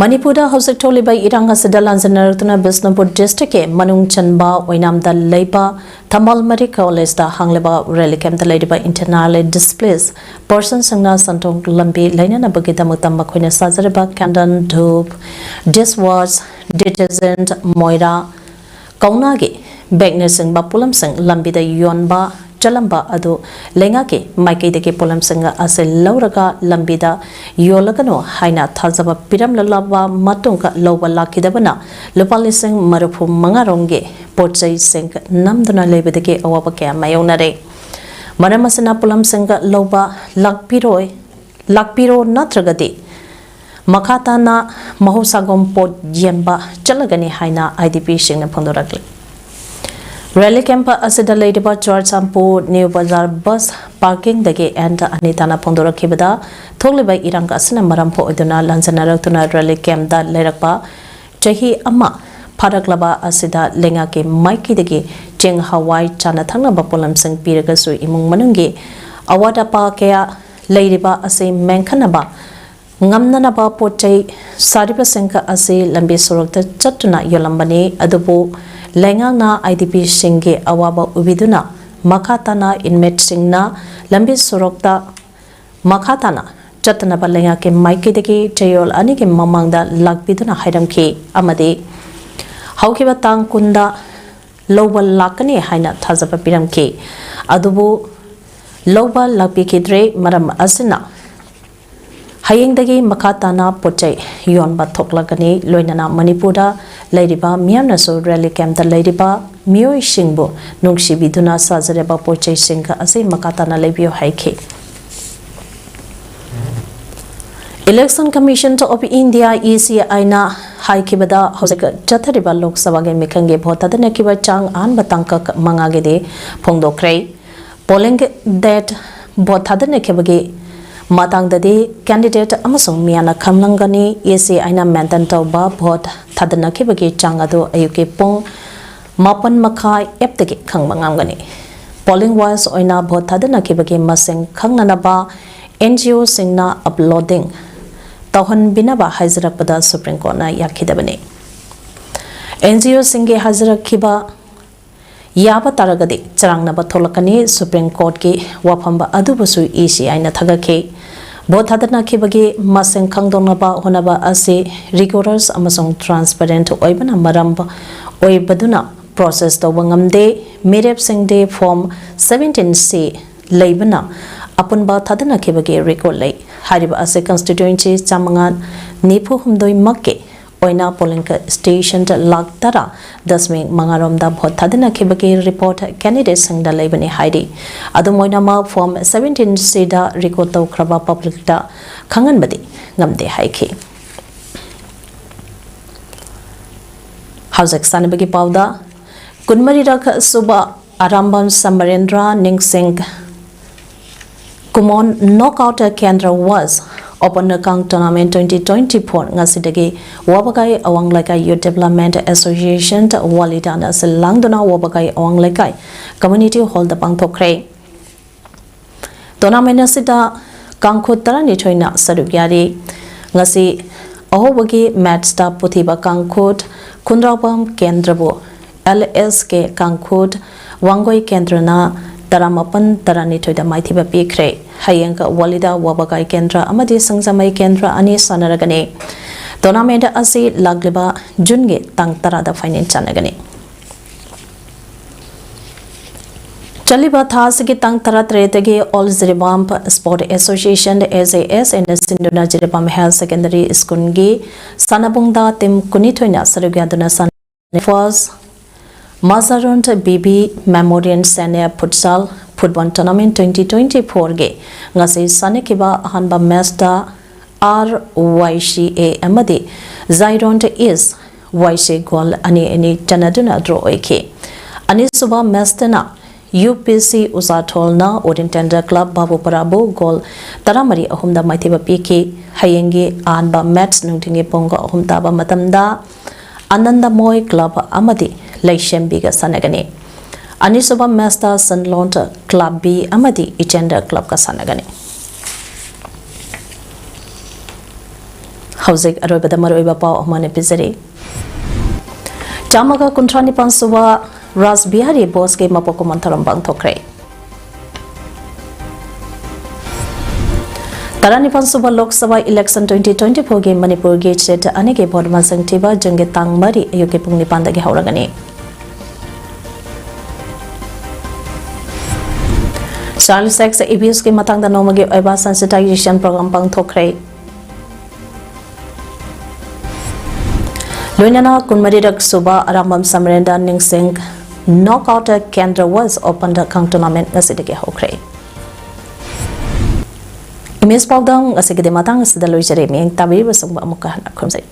ꯃꯅꯤꯄꯨꯔꯗ ꯍꯧꯖꯤꯛ ꯊꯣꯛꯂꯤꯕ ꯏꯔꯥꯡ ꯑꯁꯤꯗ ꯂꯥꯟꯖꯟꯅꯔꯛꯇꯨꯅ ꯕꯤꯁꯅꯨꯄꯨꯔ ꯗꯤꯁꯇ꯭ꯔꯤꯛꯀꯤ ꯃꯅꯨꯡ ꯆꯟꯕ ꯑꯣꯏꯅꯥꯝꯗ ꯂꯩꯕ ꯊꯝꯕꯥꯜꯃꯔꯤ ꯀꯣꯂꯦꯖꯇ ꯍꯥꯡꯂꯤꯕ ꯔꯤꯂꯤꯐ ꯀꯦꯝꯞꯇ ꯂꯩꯔꯤꯕ internally displaced personꯁꯤꯡꯅ ꯁꯦꯟꯊꯣꯛ ꯂꯝꯕꯤ ꯂꯩꯅꯅꯕꯒꯤꯗꯃꯛꯇ ꯃꯈꯣꯏꯅ ꯁꯥꯖꯔꯤꯕ candle, ꯙꯨꯞ, dish wash, detergent, ꯃꯣꯏꯔꯥ, ꯀꯧꯅꯥꯒꯤ ꯕꯦꯒꯅꯆꯤꯡꯕ ꯄꯣꯠꯂꯝꯁꯤꯡ ꯂꯝꯕꯤꯗ ꯌꯣꯟꯕ ꯆꯠꯂꯝꯕ ꯑꯗꯨ ꯂꯩꯉꯥꯛꯀꯤ ꯃꯥꯏꯀꯩꯗꯒꯤ ꯄꯣꯠꯂꯝꯁꯤꯡ ꯑꯁꯤ ꯂꯧꯔꯒ ꯂꯝꯕꯤꯗ ꯌꯣꯜꯂꯒꯅꯨ ꯍꯥꯏꯅ ꯊꯥꯖꯕ ꯄꯤꯔꯝꯂꯕ ꯃꯇꯨꯡꯗ ꯂꯧꯕ ꯂꯥꯛꯈꯤꯗꯕꯅ ꯂꯨꯄꯥ ꯂꯤꯁꯤꯡ ꯃꯔꯤꯐꯨ ꯃꯉꯥ ꯔꯣꯝꯒꯤ ꯄꯣꯠ ꯆꯩꯁꯤꯡ ꯅꯝꯗꯨꯅ ꯂꯩꯕꯗꯒꯤ ꯑꯋꯥꯕ ꯀꯌꯥ ꯃꯥꯌꯣꯛꯅꯔꯦ꯫ ꯃꯔꯝ ꯑꯁꯤꯅ ꯄꯣꯠꯂꯝꯁꯤꯡ ꯂꯧꯕ ꯂꯥꯛꯄꯤꯔꯣꯏ, ꯂꯥꯛꯄꯤꯔꯣ ꯅꯠꯇ꯭ꯔꯒꯗꯤ ꯃꯈꯥ ꯇꯥꯅ ꯃꯍꯧꯁꯥꯒꯨꯝ ꯄꯣꯠ ꯌꯦꯟꯕ ꯆꯠꯂꯒꯅꯤ ꯍꯥꯏꯅ IDPꯁꯤꯡꯅ ꯐꯣꯡꯗꯣꯔꯛꯂꯤ꯫ ꯔꯤꯂꯤꯐ ꯀꯦꯝꯞ ꯑꯁꯤꯗ ꯂꯩꯔꯤꯕ ꯆꯨꯔꯆꯥꯟꯄꯨꯔ ꯅ꯭ꯌꯨ ꯕꯖꯥꯔ ꯕꯁ ꯄꯥꯔꯀꯤꯡꯗꯒꯤ ꯑꯦꯟ ꯑꯅꯤꯇꯥꯅ ꯐꯣꯡꯗꯣꯔꯛꯈꯤꯕꯗ, ꯊꯣꯛꯂꯤꯕ ꯏꯔꯥꯡ ꯑꯁꯤꯅ ꯃꯔꯝ ꯑꯣꯏꯗꯨꯅ ꯂꯥꯟꯖꯟꯅꯔꯛꯇꯨꯅ ꯔꯤꯂꯤꯐ ꯀꯦꯝꯞꯇ ꯂꯩꯔꯛꯄ ꯆꯍꯤ ꯑꯃ ꯐꯥꯔꯛꯂꯕ ꯑꯁꯤꯗ ꯂꯩꯉꯥꯛꯀꯤ ꯃꯥꯏꯀꯩꯗꯒꯤ ꯆꯦꯡ, ꯍꯋꯥꯏ, ꯆꯥꯅ ꯊꯛꯅꯕ ꯄꯣꯠꯂꯝꯁꯤꯡ ꯄꯤꯔꯒꯁꯨ ꯏꯃꯨꯡ ꯃꯅꯨꯡꯒꯤ ꯑꯋꯥꯠ ꯑꯄꯥ ꯀꯌꯥ ꯂꯩꯔꯤꯕ ꯑꯁꯤ ꯃꯦꯟꯈꯠꯅꯕ ꯉꯝꯅꯅꯕ ꯄꯣꯠ ꯆꯩ ꯁꯥꯔꯤꯕꯁꯤꯡ ꯑꯁꯤ ꯂꯝꯕꯤ ꯁꯣꯔꯣꯛꯇ ꯆꯠꯇꯨꯅ ꯌꯣꯜꯂꯝꯕꯅꯤ꯫ ꯑꯗꯨꯕꯨ ꯂꯩꯉꯥꯛꯅ IDPꯁꯤꯡꯒꯤ ꯑꯋꯥꯕ ꯎꯕꯤꯗꯨꯅ ꯃꯈꯥ ꯇꯥꯅ inmateꯁꯤꯡꯅ ꯂꯝꯕꯤ ꯁꯣꯔꯣꯛꯇ ꯃꯈꯥ ꯇꯥꯅ ꯆꯠꯇꯅꯕ ꯂꯩꯉꯥꯛꯀꯤ ꯃꯥꯏꯀꯩꯗꯒꯤ ꯆꯌꯣꯜ ꯑꯅꯤꯒꯤ ꯃꯃꯥꯡꯗ ꯂꯥꯛꯄꯤꯗꯨꯅ ꯍꯥꯏꯔꯝꯈꯤ ꯑꯃꯗꯤ ꯍꯧꯈꯤꯕ ꯇꯥꯡ ꯀꯨꯟꯗ ꯂꯧꯕ ꯂꯥꯛꯀꯅꯤ ꯍꯥꯏꯅ ꯊꯥꯖꯕ ꯄꯤꯔꯝꯈꯤ꯫ ꯑꯗꯨꯕꯨ ꯂꯧꯕ ꯂꯥꯛꯄꯤꯈꯤꯗ꯭ꯔꯦ꯫ ꯃꯔꯝ ꯑꯁꯤꯅ ꯍꯌꯦꯡꯗꯒꯤ ꯃꯈꯥ ꯇꯥꯅ ꯄꯣꯠ ꯆꯩ ꯌꯣꯟꯕ ꯊꯣꯛꯂꯒꯅꯤ꯫ ꯂꯣꯏꯅꯅ ꯃꯅꯤꯄꯨꯔꯗ ꯂꯩꯔꯤꯕ ꯃꯤꯌꯥꯝꯅꯁꯨ ꯔꯤꯂꯤꯐ ꯀꯦꯝꯞꯇ ꯂꯩꯔꯤꯕ ꯃꯤꯑꯣꯏꯁꯤꯡꯕꯨ ꯅꯨꯡꯁꯤꯕꯤꯗꯨꯅ ꯁꯥꯖꯔꯕ ꯄꯣꯠ ꯆꯩꯁꯤꯡ ꯑꯁꯤ ꯃꯈꯥ ꯇꯥꯅ ꯂꯩꯕꯤꯌꯨ ꯍꯥꯏꯈꯤ꯫ Election Commission of India, ECIꯅ ꯍꯥꯏꯈꯤꯕꯗ, ꯍꯧꯖꯤꯛ ꯆꯠꯊꯔꯤꯕ ꯂꯣꯛ ꯁꯚꯥꯒꯤ ꯃꯤꯈꯜꯒꯤ ꯚꯣꯠ ꯊꯥꯗꯅꯈꯤꯕ ꯆꯥꯡ ꯑꯍꯥꯟꯕ ꯇꯥꯡꯀꯛ ꯃꯉꯥꯒꯤꯗꯤ ꯐꯣꯡꯗꯣꯛꯈ꯭ꯔꯦ꯫ Polling date ꯚꯣꯠ ꯊꯥꯗꯅꯈꯤꯕꯒꯤ ꯃꯇꯥꯡꯗꯗꯤ candidate ꯑꯃꯁꯨꯡ ꯃꯤꯌꯥꯝꯅ ꯈꯪꯂꯝꯒꯅꯤ꯫ ECIꯅ maintain ꯇꯧꯕ ꯚꯣꯠ ꯊꯥꯗꯅꯈꯤꯕꯒꯤ ꯆꯥꯡ ꯑꯗꯨ ꯑꯌꯨꯛꯀꯤ ꯄꯨꯡ ꯃꯥꯄꯟ ꯃꯈꯥꯏ ꯑꯦꯞꯇꯒꯤ ꯈꯪꯕ ꯉꯝꯒꯅꯤ꯫ Polling wise ꯑꯣꯏꯅ ꯚꯣꯠ ꯊꯥꯗꯅꯈꯤꯕꯒꯤ ꯃꯁꯤꯡ ꯈꯪꯅꯅꯕ NGOꯁꯤꯡꯅ uploading ꯇꯧꯍꯟꯕꯤꯅꯕ ꯍꯥꯏꯖꯔꯛꯄꯗ Supreme Courtꯅ ꯌꯥꯈꯤꯗꯕꯅꯤ꯫ NGOꯁꯤꯡꯒꯤ ꯍꯥꯏꯖꯔꯛꯈꯤꯕ ꯌꯥꯕ ꯇꯥꯔꯒꯗꯤ ꯆꯔꯥꯡꯅꯕ ꯊꯣꯛꯂꯛꯀꯅꯤ꯫ Supreme Courtꯀꯤ ꯋꯥꯐꯝ ꯑꯗꯨꯕꯨꯁꯨ ECIꯅ ꯊꯥꯒꯠꯈꯤ꯫ ꯚꯣꯠ ꯊꯥꯗꯅꯈꯤꯕꯒꯤ ꯃꯁꯤꯡ ꯈꯪꯗꯣꯛꯅꯕ ꯍꯣꯠꯅꯕ ꯑꯁꯤ rigorous ꯑꯃꯁꯨꯡ transparent ꯑꯣꯏꯕꯅ ꯃꯔꯝ ꯑꯣꯏꯕꯗꯨꯅ process ꯇꯧꯕ ꯉꯝꯗꯦ꯫ ꯃꯤꯔꯦꯞꯁꯤꯡꯗꯤ form seventeen C ꯂꯩꯕꯅ ꯑꯄꯨꯟꯕ ꯊꯥꯗꯅꯈꯤꯕꯒꯤ record ꯂꯩ꯫ ꯍꯥꯏꯔꯤꯕ ꯑꯁꯤ constituency ꯆꯥꯃꯉꯥ ꯅꯤꯐꯨ ꯍꯨꯝꯗꯣꯏ ꯃꯛꯀꯤ ꯑꯣꯏꯅ polling stationꯗ ꯂꯥꯈ ꯇꯔꯥ ꯗꯁꯃꯤꯛ ꯃꯉꯥꯔꯣꯝꯗ ꯚꯣꯠ ꯊꯥꯗꯅꯈꯤꯕꯒꯤ report candidateꯁꯤꯡꯗ ꯂꯩꯕꯅꯤ ꯍꯥꯏꯔꯤ꯫ ꯑꯗꯨꯝ ꯑꯣꯏꯅꯃꯛ, form seventeen Cꯗ record ꯇꯧꯈ꯭ꯔꯕ publicꯇ ꯈꯪꯍꯟꯕꯗꯤ ꯉꯝꯗꯦ ꯍꯥꯏꯈꯤ꯫ ꯍꯧꯖꯤꯛ ꯁꯥꯟꯅꯕꯒꯤ ꯄꯥꯎꯗ, ꯀꯨꯟꯃꯔꯤꯔꯛ ꯁꯨꯕ ꯑꯔꯥꯝꯕꯝ ꯁꯃꯔꯦꯟꯗ꯭ꯔ ꯅꯤꯡꯁꯤꯡ ꯀꯨꯃꯣꯟ Knockout Kendra West Open ꯀꯥꯡ Tournament twenty twenty-four ꯉꯁꯤꯗꯒꯤ ꯋꯥꯕꯒꯥꯏ ꯑꯋꯥꯡ ꯂꯩꯀꯥꯏ Youth Development Association ꯋꯥꯂꯤꯗꯥꯅ ꯁꯤꯜ ꯂꯥꯡꯗꯨꯅ ꯋꯥꯕꯒꯥꯏ ꯑꯋꯥꯡ ꯂꯩꯀꯥꯏ Community Hallꯗ ꯄꯥꯡꯊꯣꯛꯈ꯭ꯔꯦ꯫ Tournament ꯑꯁꯤꯗ ꯀꯥꯡꯈꯨꯠ ꯇꯔꯥꯅꯤꯊꯣꯏꯅ ꯁꯔꯨꯛ ꯌꯥꯔꯤ꯫ ꯉꯁꯤ ꯑꯍꯧꯕꯒꯤ matchꯇ ꯄꯨꯊꯤꯕ ꯀꯥꯡꯈꯨꯠ ꯈꯨꯟꯗ꯭ꯔꯥꯎꯕꯝ ꯀꯦꯟꯗ꯭ꯔꯕꯨ LSK ꯀꯥꯡꯈꯨꯠ ꯋꯥꯡꯒꯣꯏ ꯀꯦꯟꯗ꯭ꯔꯅ ꯇꯔꯥꯃꯥꯄꯟ ꯇꯔꯥꯅꯤꯊꯣꯏꯗ ꯃꯥꯏꯊꯤꯕ ꯄꯤꯈ꯭ꯔꯦ꯫ ꯍꯌꯦꯡ ꯋꯥꯂꯤꯗ ꯋꯥꯕꯒꯥꯏ ꯀꯦꯟꯗ꯭ꯔ ꯑꯃꯗꯤ ꯁꯤꯡꯖꯃꯩ ꯀꯦꯟꯗ꯭ꯔ ꯑꯅꯤ ꯁꯥꯟꯅꯔꯒꯅꯤ꯫ Tournament ꯑꯁꯤ ꯂꯥꯛꯂꯤꯕ Juneꯒꯤ ꯇꯥꯡ ꯇꯔꯥꯗ final ꯆꯠꯅꯒꯅꯤ꯫ ꯆꯠꯂꯤꯕ ꯊꯥ ꯑꯁꯤꯒꯤ ꯇꯥꯡ ꯇꯔꯥꯇꯔꯦꯠꯇꯒꯤ All Jiribam Sport Association, AJSAꯅ ꯁꯤꯟꯗꯨꯅ ꯖꯤꯔꯤꯕꯥꯝ Higher Secondary Schoolꯒꯤ ꯁꯥꯟꯅꯕꯨꯡꯗ team ꯀꯨꯟꯅꯤꯊꯣꯏꯅ ꯁꯔꯨꯛ ꯌꯥꯗꯨꯅ ꯁꯥꯟꯅ-, First Mazarund BB Memorial Senior Futsal Football Tournament twenty twenty-fourꯒꯤ ꯉꯁꯤ ꯁꯥꯟꯅꯈꯤꯕ ꯑꯍꯥꯟꯕ matchꯇ R Y C A ꯑꯃꯗꯤ Zairon East Y C goal ꯑꯅꯤ ꯑꯅꯤ ꯆꯟꯅꯗꯨꯅ draw ꯑꯣꯏꯈꯤ꯫ ꯑꯅꯤꯁꯨꯕ matchꯇꯅ U P C ꯎꯆꯥꯊꯣꯜꯅ Oriental Club ꯕꯥꯕꯨꯄꯔꯥꯕꯨ goal ꯇꯔꯥꯃꯔꯤ ꯑꯍꯨꯝꯗ ꯃꯥꯏꯊꯤꯕ ꯄꯤꯈꯤ꯫ ꯍꯌꯦꯡꯒꯤ ꯑꯍꯥꯟꯕ match ꯅꯨꯡꯊꯤꯜꯒꯤ ꯄꯨꯡ ꯑꯍꯨꯝ ꯇꯥꯕ ꯃꯇꯝꯗ ꯑꯅꯟꯗꯃꯣꯏ Club ꯑꯃꯗꯤ ꯂꯩꯁꯦꯝꯕꯤꯒ ꯁꯥꯟꯅꯒꯅꯤ꯫ ꯑꯅꯤꯁꯨꯕ matchꯇ ꯁꯟꯂꯣꯟ Club B ꯑꯃꯗꯤ ꯏꯆꯦꯟꯗ꯭ꯔ Clubꯀ ꯁꯥꯟꯅꯒꯅꯤ꯫ ꯍꯧꯖꯤꯛ ꯑꯔꯣꯏꯕꯗ ꯃꯔꯨꯑꯣꯏꯕ ꯄꯥꯎ ꯑꯃꯅ ꯄꯤꯖꯔꯤ꯫ ꯆꯥꯝꯃꯒ ꯀꯨꯟꯊ꯭ꯔꯥ ꯅꯤꯄꯥꯟ ꯁꯨꯕ ꯔꯥꯁ ꯕꯤꯍꯥꯔꯤ ꯕꯣꯁꯀꯤ ꯃꯄꯣꯛ ꯀꯨꯝꯑꯣꯟ ꯊꯧꯔꯝ ꯄꯥꯡꯊꯣꯛꯈ꯭ꯔꯦ꯫ ꯇꯔꯥꯅꯤꯄꯥꯟ ꯁꯨꯕ Lok Sabha election twenty twenty fourꯒꯤ ꯃꯅꯤꯄꯨꯔꯒꯤ seat ꯑꯅꯤꯒꯤ vote ꯃꯁꯤꯡ ꯊꯤꯕ Juneꯒꯤ ꯇꯥꯡ ꯃꯔꯤ ꯑꯌꯨꯛꯀꯤ ꯄꯨꯡ ꯅꯤꯄꯥꯟꯗꯒꯤ ꯍꯧꯔꯒꯅꯤ꯫ Child sex abuseꯀꯤ ꯃꯇꯥꯡꯗ ꯅꯣꯡꯃꯒꯤ ꯑꯣꯏꯕ sensitization program ꯄꯥꯡꯊꯣꯛꯈ꯭ꯔꯦ꯫ ꯂꯣꯏꯅꯅ ꯀꯨꯟꯃꯔꯤꯔꯛ ꯁꯨꯕ ꯑꯔꯥꯝꯕꯝ ꯁꯃꯔꯦꯟꯗ꯭ꯔ ꯅꯤꯡꯁꯤꯡ knockout ꯀꯦꯟꯗ꯭ꯔ Women's Openꯗ ꯈꯪ tournament ꯉꯁꯤꯗꯒꯤ ꯍꯧꯈ꯭ꯔꯦ꯫ Image ꯄꯥꯎꯗꯝ ꯉꯁꯤꯒꯤꯗꯤ ꯃꯇꯥꯡ ꯑꯁꯤꯗ ꯂꯣꯏꯖꯔꯦ꯫ ꯃꯤꯠꯌꯦꯡ ꯇꯥꯕꯤꯔꯤꯕꯁꯤꯡꯕꯨ ꯑꯃꯨꯛꯀ ꯍꯟꯅ ꯈꯨꯔꯨꯝꯖꯩ꯫